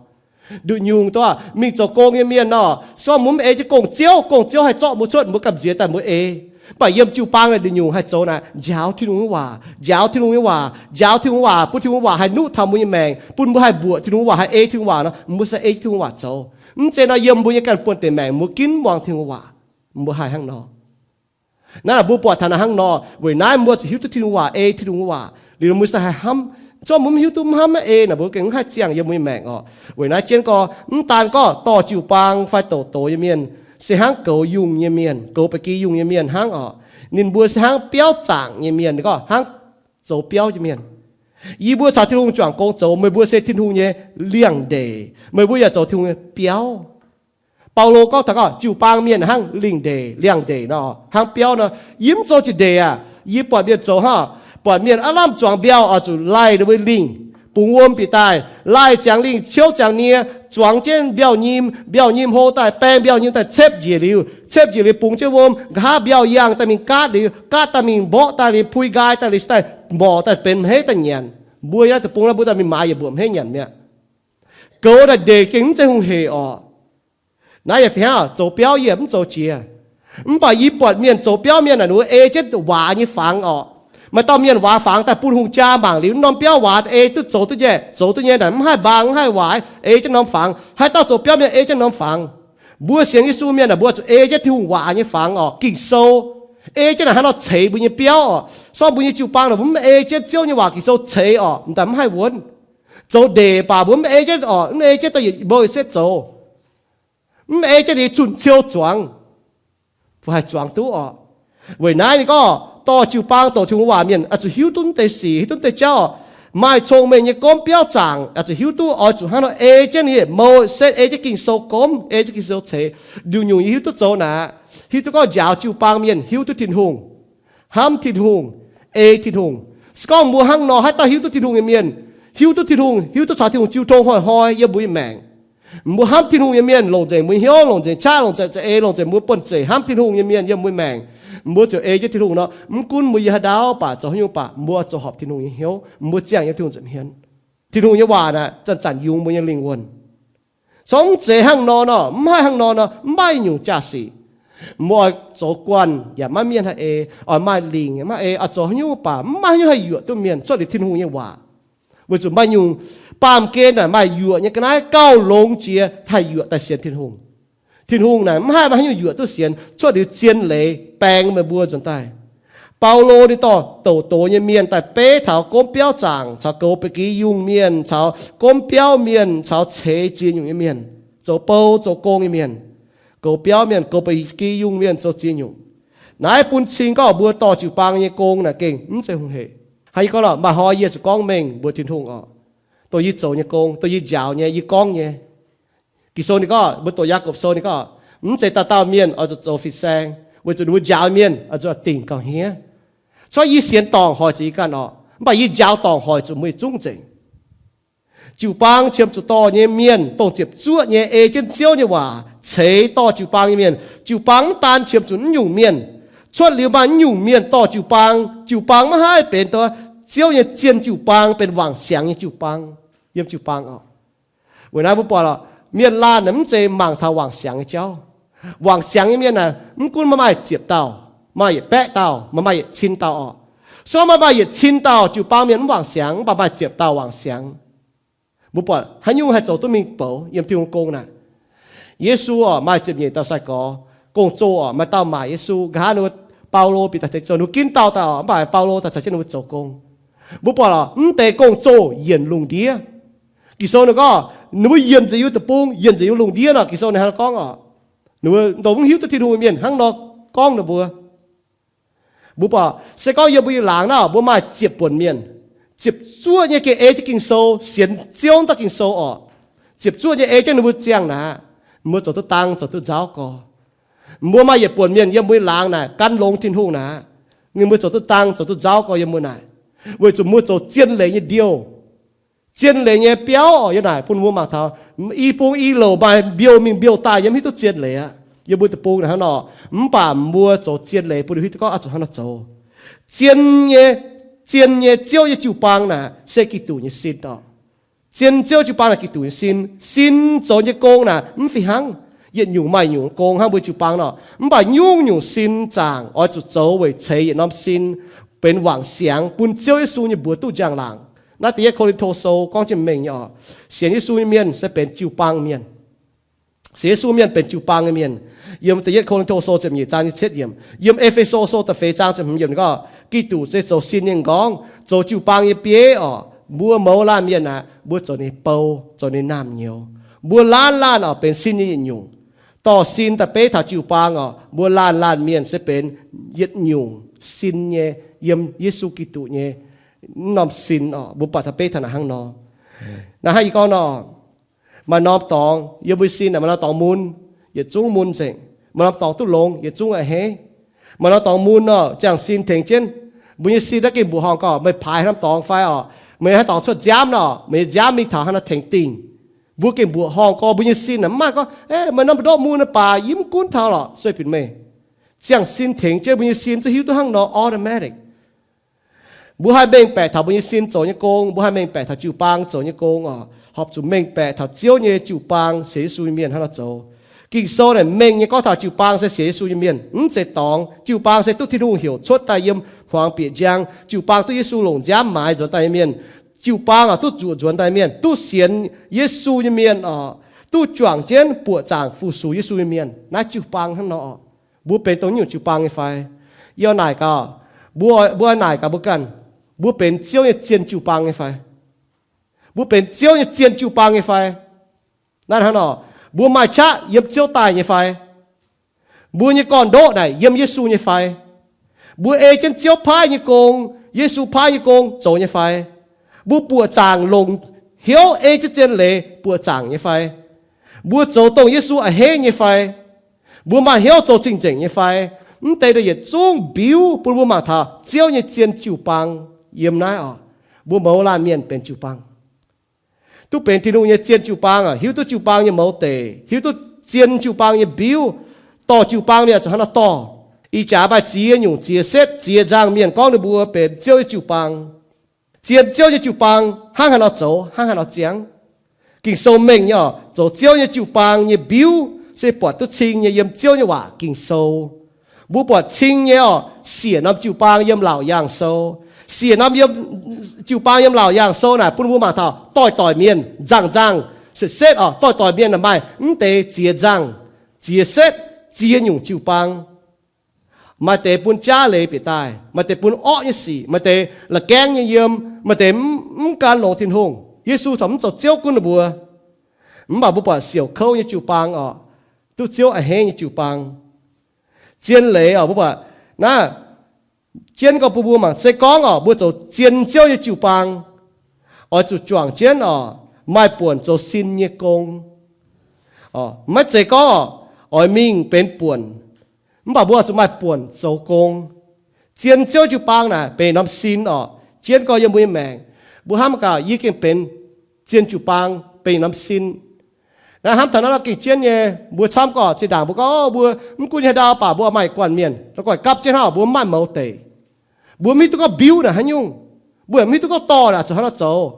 Nduqc nyungc duqv mingh zoux gong nyei mienh nor, se gorngv mbuo mv ei jienv gong-ziouv, gong-ziouv haih zorqv mbuo cuotv, mbuo gamh nziex daaih mbuo ei. Mv baac yiem jiu-baang naaic nduqc nyungc haih zoux naaic, njaaux Tin-Hungh nyei waac, njaaux Tin-Hungh nyei waac, njaaux Tin-Hungh waac, bun Tin-Hungh waac haih nuqv taux mbuo nyei maengc, bun mbuo haih mbuoqc Tin-Hungh waac, haih ei Tin-Hungh waac nor, mbuo se ei jienv Tin-Hungh waac zoux. Mv zeiz nor yiem mbuo nyei ganh buonv deix maengc mbuo ginv muangx Tin-Hungh waac, mbuo haih hnangv nor. Naaiv mbuo buatc taux naaic hnangv nor, weic naaiv mbuo zuqc hiuv duqv Tin-Hungh waac, ei Tin-Hungh waac, liuz mbuo se haih hnamv. Zorqv mbuo mv hiuv duqv, mv hnamv, mv ei naaic, mbuo gengh mv haih ziangh yiem mbuo nyei maengc orqc. Weic naaiv jienv gorngv, mv daan gorngv dorh jiu-baang fai douc doz nyei mienh, se hnangv goux yungh nyei mienh, goux ba'gi yungh nyei mienh hnangv orqc. Ninh mbuo se hnangv biauv zaangc nyei mienh, ninh gorngv hnangv zoux biauv nyei mienh. Yie mbuo caux Tin-Hungh juangc gong zoux, meih mbuo se Tin-Hungh nyei liangx-ndeic, meih mbuo yaac zoux Tin-Hungh nyei biauv. Baulo gorngv taux gorngv jiu-baang mienh hnangv lingh ndeic, liangx-ndeic nor, hnangv biauv nor. Yie mv zoux jiex ndeic aac, yie buatc mienh zoux hnangv, buatc mienh aav lamh zuangx mbiauh oix zuqc laih ninh mbuo lingh, bungx wuom bieqc daaih, laih ziangx lingh, ciouv ziangx nie, zuangx jienv mbiauh nyim, mbiauh nyim hlo daaih, baeng mbiauh nyim daaih cepv njiec liuz, cepv njiec liuz bungx jienv wuom, nqa'haav mbiauh yangh daaih mingh gaatv liuz, gaatv daaih mingh mborqv daaih liuz, pui nqaai daaih liuz, se daaih mborqc daaih benx hmeiv daaih nyanc. Mbuo yiem naaiv deic-bung naaiv mbuo daaih mingh maaiz yaac mbuoqc hmeiv nyanc mi'aqv. Goux naaic ndeic gengh mv zeiz hungh heic orqc. Naaiv yaac fih hnangv, zoux biauv yie mv zoux jiex. Mv baac yie buatc mienh zoux biauv mienh naaic, ninh mbuo ei jienv waac nyei fangx orqc. Maaih dauh mienh waac fangx daaih bun hungh jaa mangc liuz, norm biauv waac ei duqv zoux duqv nyei, zoux duqv nyei naaic, mv haih mbaang, mv haih waac, ei jienv norm fangx. Haaix dauh zoux biauv mienh ei jienv norm fangx. Mbuo sienx Yesu mienh naaic, mbuo zuqc ei jienv Tin-Hungh waac nyei fangx orqc, Ging-Sou. Ei jienv naaic hnangv nor ceix mbuo nyei biauv orqc. Se gorngv mbuo nyei jiu-baang naaic mbuo mv ei jienv Ziouv nyei waac Ging-Sou ceix orqc, m'daaih mv haih wuonv. Zoux ndeic baac mbuo mv ei jienv orqc, mv ei jienv daaih yietc mbuo setv zoux. Mv ei jienv ninh zunh ciou zuangx, mbuo haih zuangx duqv orqc. Weic naaiv ninh gorngv dorh jiu-baang douc Tin-Hungh waac mienh oix zuqc hiuv duqv deix sic, hiuv duqv deix jauv orqc. Maaih cong-mengh nyei gomv biauv zaangc oix zuqc hiuv duqv, oix zuqc hnangv nor ei jienv ninh mbuo setv, ei jienv Ging-Sou gomv, ei jienv Ging-Sou ceix. Nduqc nyungc yie hiuv duqv zoux naaic, hiuv duqv gorngv njaaux jiu-baang mienh hiuv duqv Tin-Hungh, hnamv Tin-Hungh, ei Tin-Hungh. Se gorngv mbuo hnangv nor, haaix dauh hiuv duqv Tin-Hungh nyei mienh, hiuv duqv Tin-Hungh, hiuv duqv caux Tin-Hungh jiu tong hnoi-hnoi yiem mbuo nyei maengc. Mbuo hnamv Tin-Hungh nyei mienh longc nzengc mbuo nyei hnyouv, longc nzengc qaqv, longc nzengc za'eix, longc nzengc mbuo buonv-zeic hnamv Tin-Hungh nyei mienh yiem mbuo nyei maengc. Mbuo ziouc ei jienv Tin-Hungh nor, mv gunv mbuo yiem haaix ndau baac, zoux haaix nyungc baac, mbuo zoux horpc Tin-Hungh nyei hnyouv, mbuo ziangh yiem Tin-Hungh nza'hmien. Tin-Hungh nyei waac naaic zanc-zanc yungz mbuo nyei lingh wuonh. Corc mv zeiz hnangv nor nor, mv haih hnangv nor nor, mv maaih nyungc jaa-sic. Mbuo oix zoux guanh yaac maiv mienh haih ei, oix maaih lingc yaac maiv ei, oix zoux haaix nyungc baac mv maaih haaix nyungc haih yuoqc duqv mienh cuotv liuz Tin-Hungh nyei waac. Weic zuqc maaih nyungc baamh gen naaic maaih yuoqc nyei ga'naaiv gauh longx jiex haih yuoqc daaih sienx Tin-Hungh. Tin-Hungh naaic mv haih maaih haaix nyungc yuoqc duqv sienx cuotv liuz zien leiz baeng meih mbuo nzuonx daaih. Baulo ninh dorh douc doz nyei mienh daaih beiv taux gomv biauv zaangc caux goux ba'gi yungh mienh caux gomv biauv mienh caux ceix ziex nyungc nyei mienh, zoux bou zoux gong nyei mienh, goux biauv mienh, goux ba'gi yungh mienh, zoux ziex nyungc. Naaiv bun cing gorngv mbuo dorh jiu-baang nyei gong naaic gengh mv zeiz hungh hec. Hnangv yie gorngv lorqc, maaih hnoi yie zuqc gorngv mengh mbuox Tin-Hungh oc, dongh yie zoux nyei gong, dongh yie njaaux nyei, yie gorngv nyei. Ging-Sou ninh gorngv, mbuo doqc Yaagorpc Sou ninh gorngv, mv zeiz dauh dauh mienh oix zuqc zoux fin-saeng, weic zuqc ninh mbuo njaaux mienh oix zuqc dingc gauh hniev. Cuotv yie sienx dorngc hoic zuqc yie ganh oc, mv baac yie njaaux dorngc hoic zuqc meih zungv nzengc. Jiu-baang qiemx zuqc dorh nyei mienh, dongh ziepc zuoqv nyei ei jienv Ziouv nyei waac ceix dorh jiu-baang nyei mienh. Jiu-baang mv daan qiemx zuqc naaiv nyungc mienh. Cuotv liuz maaih naaiv nyungc mienh dorh jiu-baang, jiu-baang maiv haih benx dongh Ziouv nyei zien jiu-baang, benx wangc siangx nyei jiu-baang yiem jiu-baang oc. Weic naaiv mbuo buatc lorqc, mienh laanh naaic mv zeiz mangc taux wangc siangx nyei jauv. Wangc siangx nyei mienh naaic mv gunv maiv maaih ziepc dauh, maaih yietc baeqv dauh, maaih maaih yietc cin dauh oc. Se gorngv maaih maaih yietc cin dauh jiu-baang mienh mv wangc siangx, mv baac maaih ziepc dauh wangc siangx. Mbuo buatc haaix nyungc haih zoux duqv mingh bouc yiem Tin-Hungh gong naaic? Yesu oc, maaih ziepc nyeic dauh sai-gorx, gong-zoh oc, maaih dauh maaic Yesu. Nqa'haav ninh mbuo, Baulo, Bide, Tengx Zoh, ninh mbuo ginv dauh daaih oc, mv baac Baulo daaih caux jienv ninh mbuo zoux gong. Mbuo buatc lorqc, mv deix gong-zoh yienc lungh ndiev. Ging-Sou ninh gorngv ninh mbuo yienc nzengc yiem deic-bung, yienc nzengc yiem lungh ndiev nor. Ging-Sou ninh hnangv nor gorngv oc, ninh mbuo dongh mv hiuv duqv Tin-Hungh mienh hnangv nor gorngv ninh mbuo. Mbuo buatc se gorngv yiem mbuo nyei laangz naaic, mbuo maaih ziepc buonc mienh, ziepc zuoqv nyei gengh ei jienv Ging-Sou, sienx Ziouv dauh Ging-Sou oc. Ziepc zuoqv nyei ei jienv ninh mbuo ziangh naaic, mbuo zoux duqv dang, zoux duqv nzauh gorx. Mbuo maaih yietc buonc mienh yiem mbuo nyei laangz naaic gan longx Tin-Hungh naaic, ninh mbuo zoux duqv dang, zoux duqv nzauh gorx yiem mbuo naaic, weic zuqc mbuo zoux zien leiz nyei ndiouh. Zien leiz nyei biauv oc, yiem naaic bun mbuo mangc taux i bung i louc maaih mbiouh mingh mbiouh daaih yiem hiuv duqv zien leiz aqv. Yiem mbuo deic-bung naaic hnangv nor, mv baac mbuo zoux zien leiz bun hiuv duqv gorngv oix zuqc hnangv nor zoux. Zien nyei, zien nyei Ziouv nyei jiu-baang naaic se Giduc nyei sin oc. Zien Ziouv jiu-baang naaic Giduc nyei sin. Sin zoux nyei gong naaic mv fih hnangv. Yietc nyungc maaih nyungc gong hnangv mbuo jiu-baang nor, mv baac nyungc-nyungc sin zaangc oix zuqc zoux weic ceix yietc norm sin benx wangc siangx bun Ziouv Yesu nyei mbuox duqv njang-laangc. Naaiv da'yietv Ko^lin^to Sou gorngv jienv mengh nyei oc. Sienx Yesu nyei mienh se benx jiu-baang mienh. Sienx Yesu mienh benx jiu-baang nyei mienh. Yiem da'yietv Ko^lin^to Sou ziepc nyeic zaang nyei cietv yiemc, yiem E^fe^so Sou da'feix zaang ziepc hmz yiemc gorngv, Giduc se zoux sin nyei m'nqorngv, zoux jiu-baang nyei bieiv oc. Mbuo mouz laanh mienh aeqv, mbuo zoux ninh bou, zoux ninh naamh nyouz. Mbuo laanh laanh oc benx sin nyei yietc nyungc. Dorh sin daaih beiv taux jiu-baang oc, mbuo laanh laanh mienh se benx yietc nyungc sin nyei, yiem Yesu Giduc nyei norm sin oc. Mbuo buatc taux beiv taux naaic hnangv nor. Naaiv hnangv yie gorngv nor, maaih norm dorngx yiem mbuo sin aeqv, maaih norm dorngx mun, yietc zungv mun nzengc. Maaih norm dorngx duqv longx, yietc zungv a'hneiv. Maaih norm dorngx mun nor, ziangh sin tengx jienv. Mbuo nyei sin naaiv gengh mbuoqc horngh gorx, meih paaix haaix norm dorngx fai oc, meih haaix dorngx cuotv nziaamv nor, meih nyei nziaamv mingh taux haaix nor tengx dingh. Mbuo gengh mbuoqc horngh gorx, mbuo nyei sin aeqv, mv maaih gorngv, meih norm ndoqv mun naaiv baac yie mv gunv taux lorqc, sueih binc meih. Ziangh sin tengx jienv mbuo nyei sin zungv hiuv duqv hnangv nor automatic. Mbuo haih mengh baeqc taux mbuo nyei sin zoux nyei gong, mbuo haih mengh baeqc taux jiu-baang zoux nyei gong oc, horpc zuqc mengh baeqc taux Ziouv nyei jiu-baang sienx Yesu nyei mienh hnangv nor zoux. Ging-Sou naaic mengh nyei gorngv taux jiu-baang se sienx Yesu nyei mienh, mv zeiz dorngx. Jiu-baang se duqv Tin-Hungh heuc cuotv daaih yiem hmuangx bieqc njang. Jiu-baang duqv Yesu longc nziaamv maaiz nzuonx daaih nyei mienh. Jiu-baang oc, duqv zuoqc nzuonx daaih nyei mienh, duqv sienx Yesu nyei mienh oc, duqv juangc jienv buoqc zaangc fu-sux Yesu nyei mienh. Naaiv jiu-baang hnangv nor oc. Mbuo benx dongh nyungc jiu-baang nyei fai? Yie naaic gaax, mbuo, mbuo naaic gaax mbuo ganh, mbuo benx Ziouv nyei zien jiu-baang nyei fai? Mbuo benx Ziouv nyei zien jiu-baang nyei fai? Naaiv hnangv nor, mbuo maaih qaqv yiem Ziouv daaih nyei fai? Mbuo nyei gorn-ndoqv naaic yiem Yesu nyei fai? Mbuo ei jienv Ziouv paaiv nyei gong, Yesu paaiv nyei gong zoux nyei fai? Mbuo buoqc zaangc longc hnyouv ei jienv zien leiz buoqc zaangc nyei fai? Mbuo zoux dongh Yesu a'hneiv nyei fai? Mbuo maaih hnyouv zoux cing-nzengc nyei fai? Mv deix daaih yietc zungv mbiuv bun mbuo mangc taux Ziouv nyei zien jiu-baang yiem naaiv oc. Mbuo mouz laanh mienh benx jiu-baang, duqv benx Tin-Hungh nyei zien jiu-baang oc, hiuv duqv jiu-baang nyei mouz deic, hiuv duqv zien jiu-baang nyei mbiuv, dorh jiu-baang mienh zuqc hnangv nor dorh. Ih jaax maaih ziex nyungc ziex setv ziex nzangc mienh gorngv ninh mbuo benx Ziouv nyei jiu-baang. Zien Ziouv nyei jiu-baang hnangv haaix nor zoux, hnangv haaix nor ziangh? Ging-Sou mengh nyei oc, zoux Ziouv nyei jiu-baang nyei mbiuv se buatc duqv cing nyei yiem Ziouv nyei waac Ging-Sou. Mbuo buatc cing nyei oc, siec norm jiu-baang yiem Laauc Yaangh Sou. Siec norm yiem jiu-baang yiem Laauc Yaangh Sou naaic bun mbuo mangc taux doix-doix mienh nzangc-nzangh setv-setv oc, doix-doix mienh maaih mv deix ziex nzangh, ziex setv, ziex nyungc jiu-baang. Maaih deix bun jaav leiz bieqc daaih, maaih deix bun orqv nyei sic, maaih deix la'gaengv nyei yiem, maaih deix mv, mv gan longx Tin-Hungh. Yesu corc mv zoux Ziouv gunv ninh mbuo. Mv baac mbuo buatc siouc kouv nyei jiu-baang oc, duqv Ziouv a'hneiv nyei jiu-baang. Zien leiz oc, mbuo buatc naaiv jienv gorngv bun mbuo mangc, se gorngv oc mbuo zoux zien Ziouv nyei jiu-baang, oix zuqc juangc jienv oc, maaih buonc zoux sin nyei gong. Maiv zeiz gorngv oc, oix mingh benx buonc, mv baac mbuo oix zuqc maaih buonc zoux gong. Zien Ziouv jiu-baang naaic benx norm sin oc, jienv gorngv yiem mbuo nyei maengc. Mbuo hnamv gaax, yie gengh benx zien jiu-baang benx norm sin. Naaiv hnamv taux naaiv nor gengh jienv nyei, mbuo camv gorngv zinh ndaangc mbuo gorngv, o, mbuo mv gunv nyei haaix ndau baac mbuo maaih guanh mienh, la'guaih gapv jienv hnangv, mbuo mv maaih mouz deic. Mbuo mv hiuv duqv gorngv mbiuv naaic haaix nyungc, mbuo yaac mv hiuv duqv gorngv dorh naaic zuqc haaix nor zoux.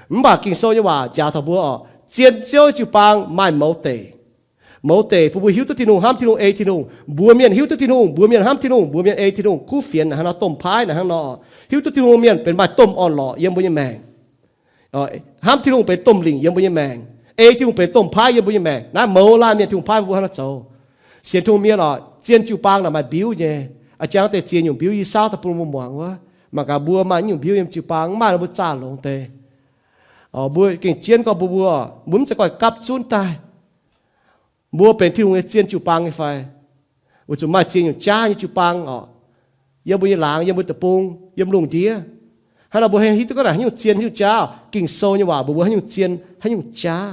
Mv baac Ging-Sou nyei waac njaaux taux mbuo oc, zien Ziouv jiu-baang maaih mouz deic. Mouz deic bun mbuo hiuv duqv Tin-Hungh, hnamv Tin-Hungh, ei Tin-Hungh. Mbuox mienh hiuv duqv Tin-Hungh, mbuox mienh hnamv Tin-Hungh, mbuox mienh ei Tin-Hungh, kuv fienx naaic hnangv nor, domh paaiv naaic hnangv nor, hiuv duqv Tin-Hungh mienh benx maaih domh orn-lorqc yiem mbuo nyei maengc. Hnamv Tin-Hungh benx domh lingc yiem mbuo nyei maengc, ei Tin-Hungh benx domh paaiv yiem mbuo nyei maengc. Naaiv mouz laanh mienh Tin-Hungh paaiv mbuo hnangv nor zoux. Sienx Tin-Hungh mienh oc, zien jiu-baang naaic maaih mbiuv nyei. A'jang deix ziex nyungc mbiuv yie saauv daaih bun mbuo muangx wuov. Mangc gaax mbuo maaih nyungc mbiuv yiem jiu-baang, mv maaih nor mbuo zaah longx deix. Mbuo gengh jienv gorngv mbuo, mbuo, mbuo mv zeiz gorngv gapv zunv daaih. Mbuo benx Tin-Hungh nyei zien jiu-baang nyei fai? Weic zuqc maaih ziex nyungc jaav nyei jiu-baang oc, yiem mbuo nyei laangz, yiem mbuo deic-bung, yiem lungh ndiev. Hnangv nor mbuo hiuv duqv gorngv naaic haaix nyungc zien, haaix nyungc jaav. Ging-Sou nyei waac mbuox mbuo haaix nyungc zien, haaix nyungc jaav.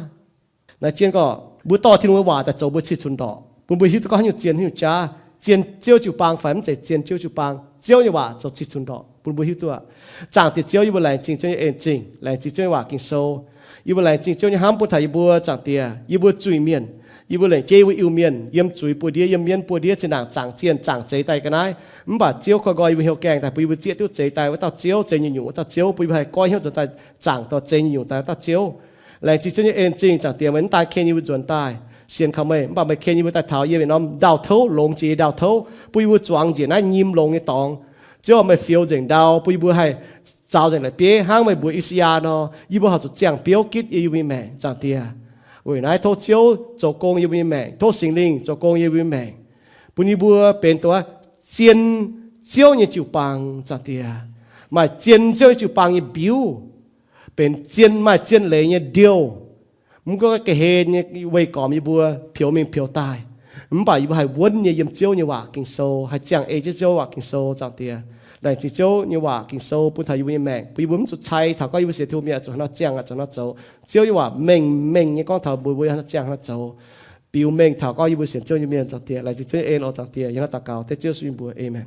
Naaiv jienv gorngv mbuo dorh Tin-Hungh nyei waac daaih zoux mbuo cih cunx ndorqc, bun mbuo hiuv duqv gorngv haaix nyungc zien, haaix nyungc jaav. Zien Ziouv jiu-baang fai mv zeiz zien Ziouv jiu-baang? Ziouv nyei waac zoux cih cunx ndorqc bun mbuo hiuv duqv aqv. Zaangc Diex Ziouv, yie mbuo laengz zingh Ziouv nyei en-zingh, laengz zingh Ziouv nyei waac Ging-Sou. Yie mbuo laengz zingh Ziouv nyei hnamv bun taux yie mbuo, Zaangc Diex. Yie mbuo zuiz-mienh, yie mbuo laengz jeiv yie mbuo Iu-Mienh yiem zuiz buoz ndiev, yiem mienv buoz ndiev, zinh ndaangc zaangc zienh zaangc zeix daaih ga'naaiv. Mv baac Ziouv koi nqoi yie mbuo hnyouv gaengh daaih bun yie mbuo zieqv duqv zeix daaih wuov dauh Ziouv, zeix nyungc-nyungc wuov dauh Ziouv, bun yie mbuo haih goiv hnyouv zoux daaih zaangc dorh zeix nyungc-nyungc daaih wuov dauh Ziouv. Laengz zingh Ziouv nyei en-zingh, Zaangc Diex, meih mv daan ken yie mbuo nzuonx daaih sienx kaux meih, mv baac meih ken yie mbuo daaih taux yiem norm ndau-touv, longx jiex ndau-touv, bun yie mbuo zuangx njiec naaiv nyim longx nyei dorngx. Ziouv, meih fioux nzengc ndau, bun yie mbuo haih zaux nzengc la'bieiv hnangv meih mbuox I^saa^yaa nor, yie mbuo horpc zuqc ziangh biouv gitv yie mbuo nyei maengc, Zaangc Diex. Weic naaiv tov Ziouv zoux gong yie mbuo nyei maengc, tov Singx Lingh zoux gong yie mbuo nyei maengc, bun yie mbuo benx dongh zien Ziouv nyei jiu-baang, Zaangc Diex. Maaih zien Ziouv nyei jiu-baang nyei mbiuv, benx zien, maaih zien leiz nyei ndiouh. Mv gunv ga'hlen nyei weih gormx yie mbuo, peux mingh peux daaih, mv baac yie mbuo haih wuonv nyei yiem Ziouv nyei waac Ging-Sou, haih ziangh ei jienv Ziouv waac Ging-Sou, Zaangc Diex. Laengz zingh Ziouv nyei waac Ging-Sou bun taux yie mbuo nyei maengc, bun yie mbuo mv zuqc cai taux gorngv yie mbuo sienx Tin-Hungh mienh zuqc haaix nor ziangh, zuqc haaix nor zoux. Ziouv nyei waac mengh mengh nyei gorngv taux mbuox mbuo haaix nor ziangh, haaix nor zoux. Biux mengh taux gorngv yie mbuo sienx Ziouv nyei mienh, Zaangc Diex. Laengz zingh Ziouv nyei en oc, Zaangc Diex. Yiem naaiv daux gaux dengv Ziouv Yesu nyei mbuox, aamen.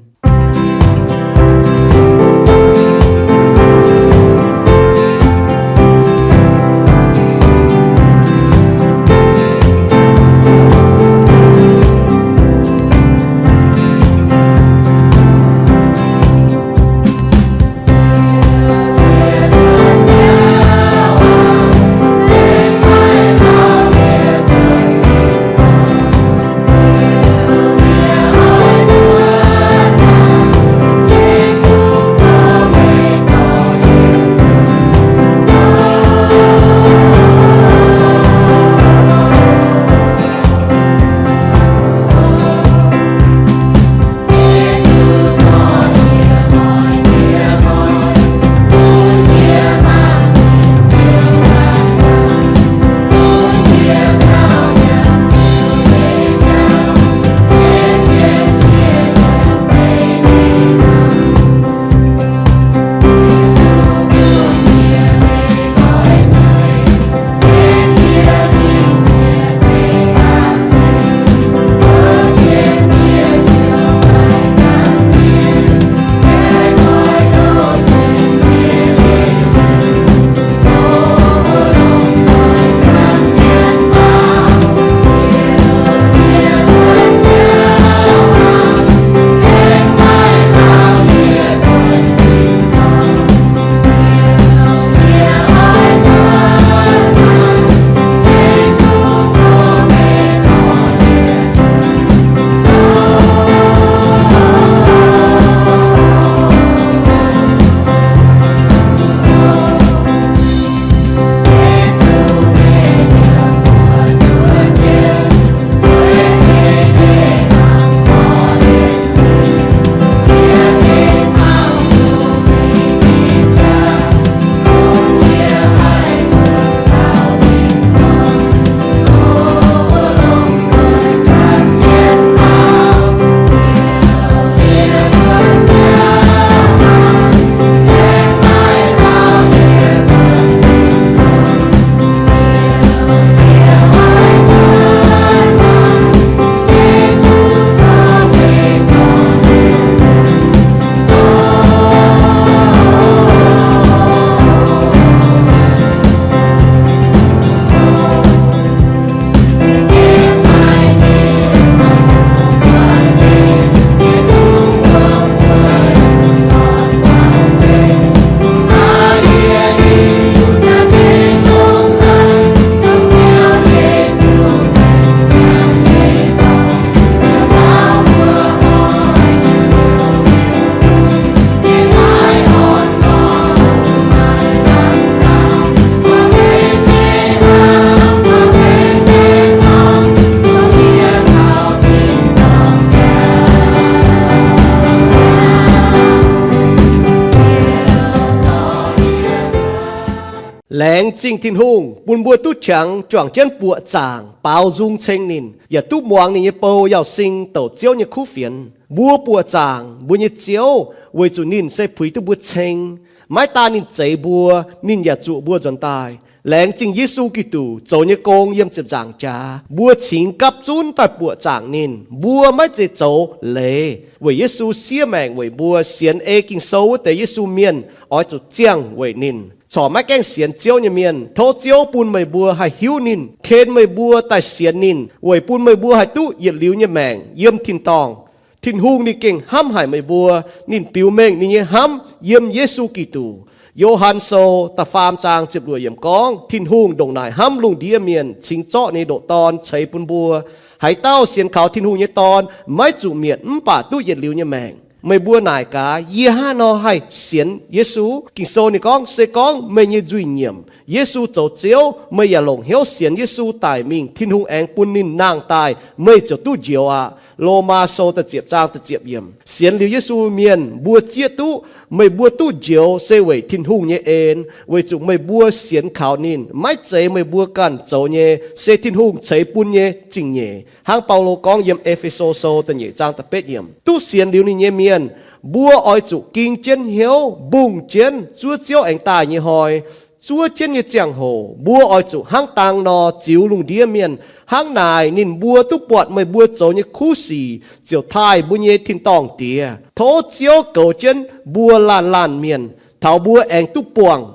Aengx zingh Tin-Hungh bun mbuo duqv qangx juangc jienv buoqc zaangc baaux nzung ceng ninh, yaac duqv muangx ninh nyei bou Yauz Sing douc Ziouv nyei kuv fienx. Mbuo buoqc zaangc mbuo nyei Ziouv weic zuqc ninh se puix duqv mbuo ceng. Maiv daan ninh zeix mbuo, ninh yaac zuoqc mbuo nzuonx daaih. Laengz zingh Yesu Giduc zoux nyei gong yiem ziepc nzaangc jaax, mbuo cingx gapv zunv daaih buoqc zaangc ninh. Mbuo maiv zeiz zoux leiz weic Yesu siev maengc weic mbuo. Sienx ei Ging-Sou wuov deix Yesu mienh oix zuqc ziangh weic ninh. Corc maiv gaengh sienx Ziouv nyei mienh, tov Ziouv bun meih mbuo haih hiuv ninh, ken meih mbuo daaih sienx ninh, weic bun meih mbuo haih duqv yietc liuz nyei maengc yiem tin-dorngh. Tin-Hungh ninh gengh hnamv haic meih mbuo. Ninh biux mengh ninh nyei hnamv yiem Yesu Giduc. Yo^han Sou da'faam zaang ziepc luoqc yiemc gorngv, Tin-Hungh ndongc naaic hnamv lungh ndiev mienh, cingx zorqv ninh nyei ndoqc Dorn ceix bun mbuo. Haaix dauh sienx kaux Tin-Hungh nyei Dorn maiv zuqc mietc mv baac duqv yietc liuz nyei maengc. Meih mbuo naaic gaax, yie hnangv haaix nor haih sienx Yesu? Ging-Sou ninh gorngv, se gorngv meih nyei nzuih nyiemc Yesu zoux Ziouv, meih yaac longc hnyouv sienx Yesu daic mingh, Tin-Hungh aengx bun ninh nangh daaih, meih ziouc duqv njoux aqv. Lomaa Sou da'ziepc zaang da'ziepc yiemc. Sienx liuz Yesu mienh mbuo zieqv duqv, meih mbuo duqv njoux se weic Tin-Hungh nyei en, weic zuqc meih mbuo sienx kaux ninh. Maiv zeiz meih mbuo ganh zoux nyei, se Tin-Hungh ceix bun nyei zingh nyeic. Hnangv Baulo gorngv yiem E^fe^so Sou da'nyeic zaang da'betv yiemc, duqv sienx liuz ninh nyei mienh, mbuo oix zuqc ging jienv hnyouv, mbungh jienv zuov Ziouv aengx daaih nyei hnoi, zuov jienv nyei ziangh hoc, mbuo oix zuqc hnangv dang nor ziux lungh ndiev mienh. Hnangv naaic ninh mbuo duqv buatc meih mbuo zoux nyei kuv sic ziouc taaih mbuo nyei tin-dorngh Diex. Tov Ziouv goux jienv mbuo laanh laanh mienh, taux mbuo aengx duqv buangh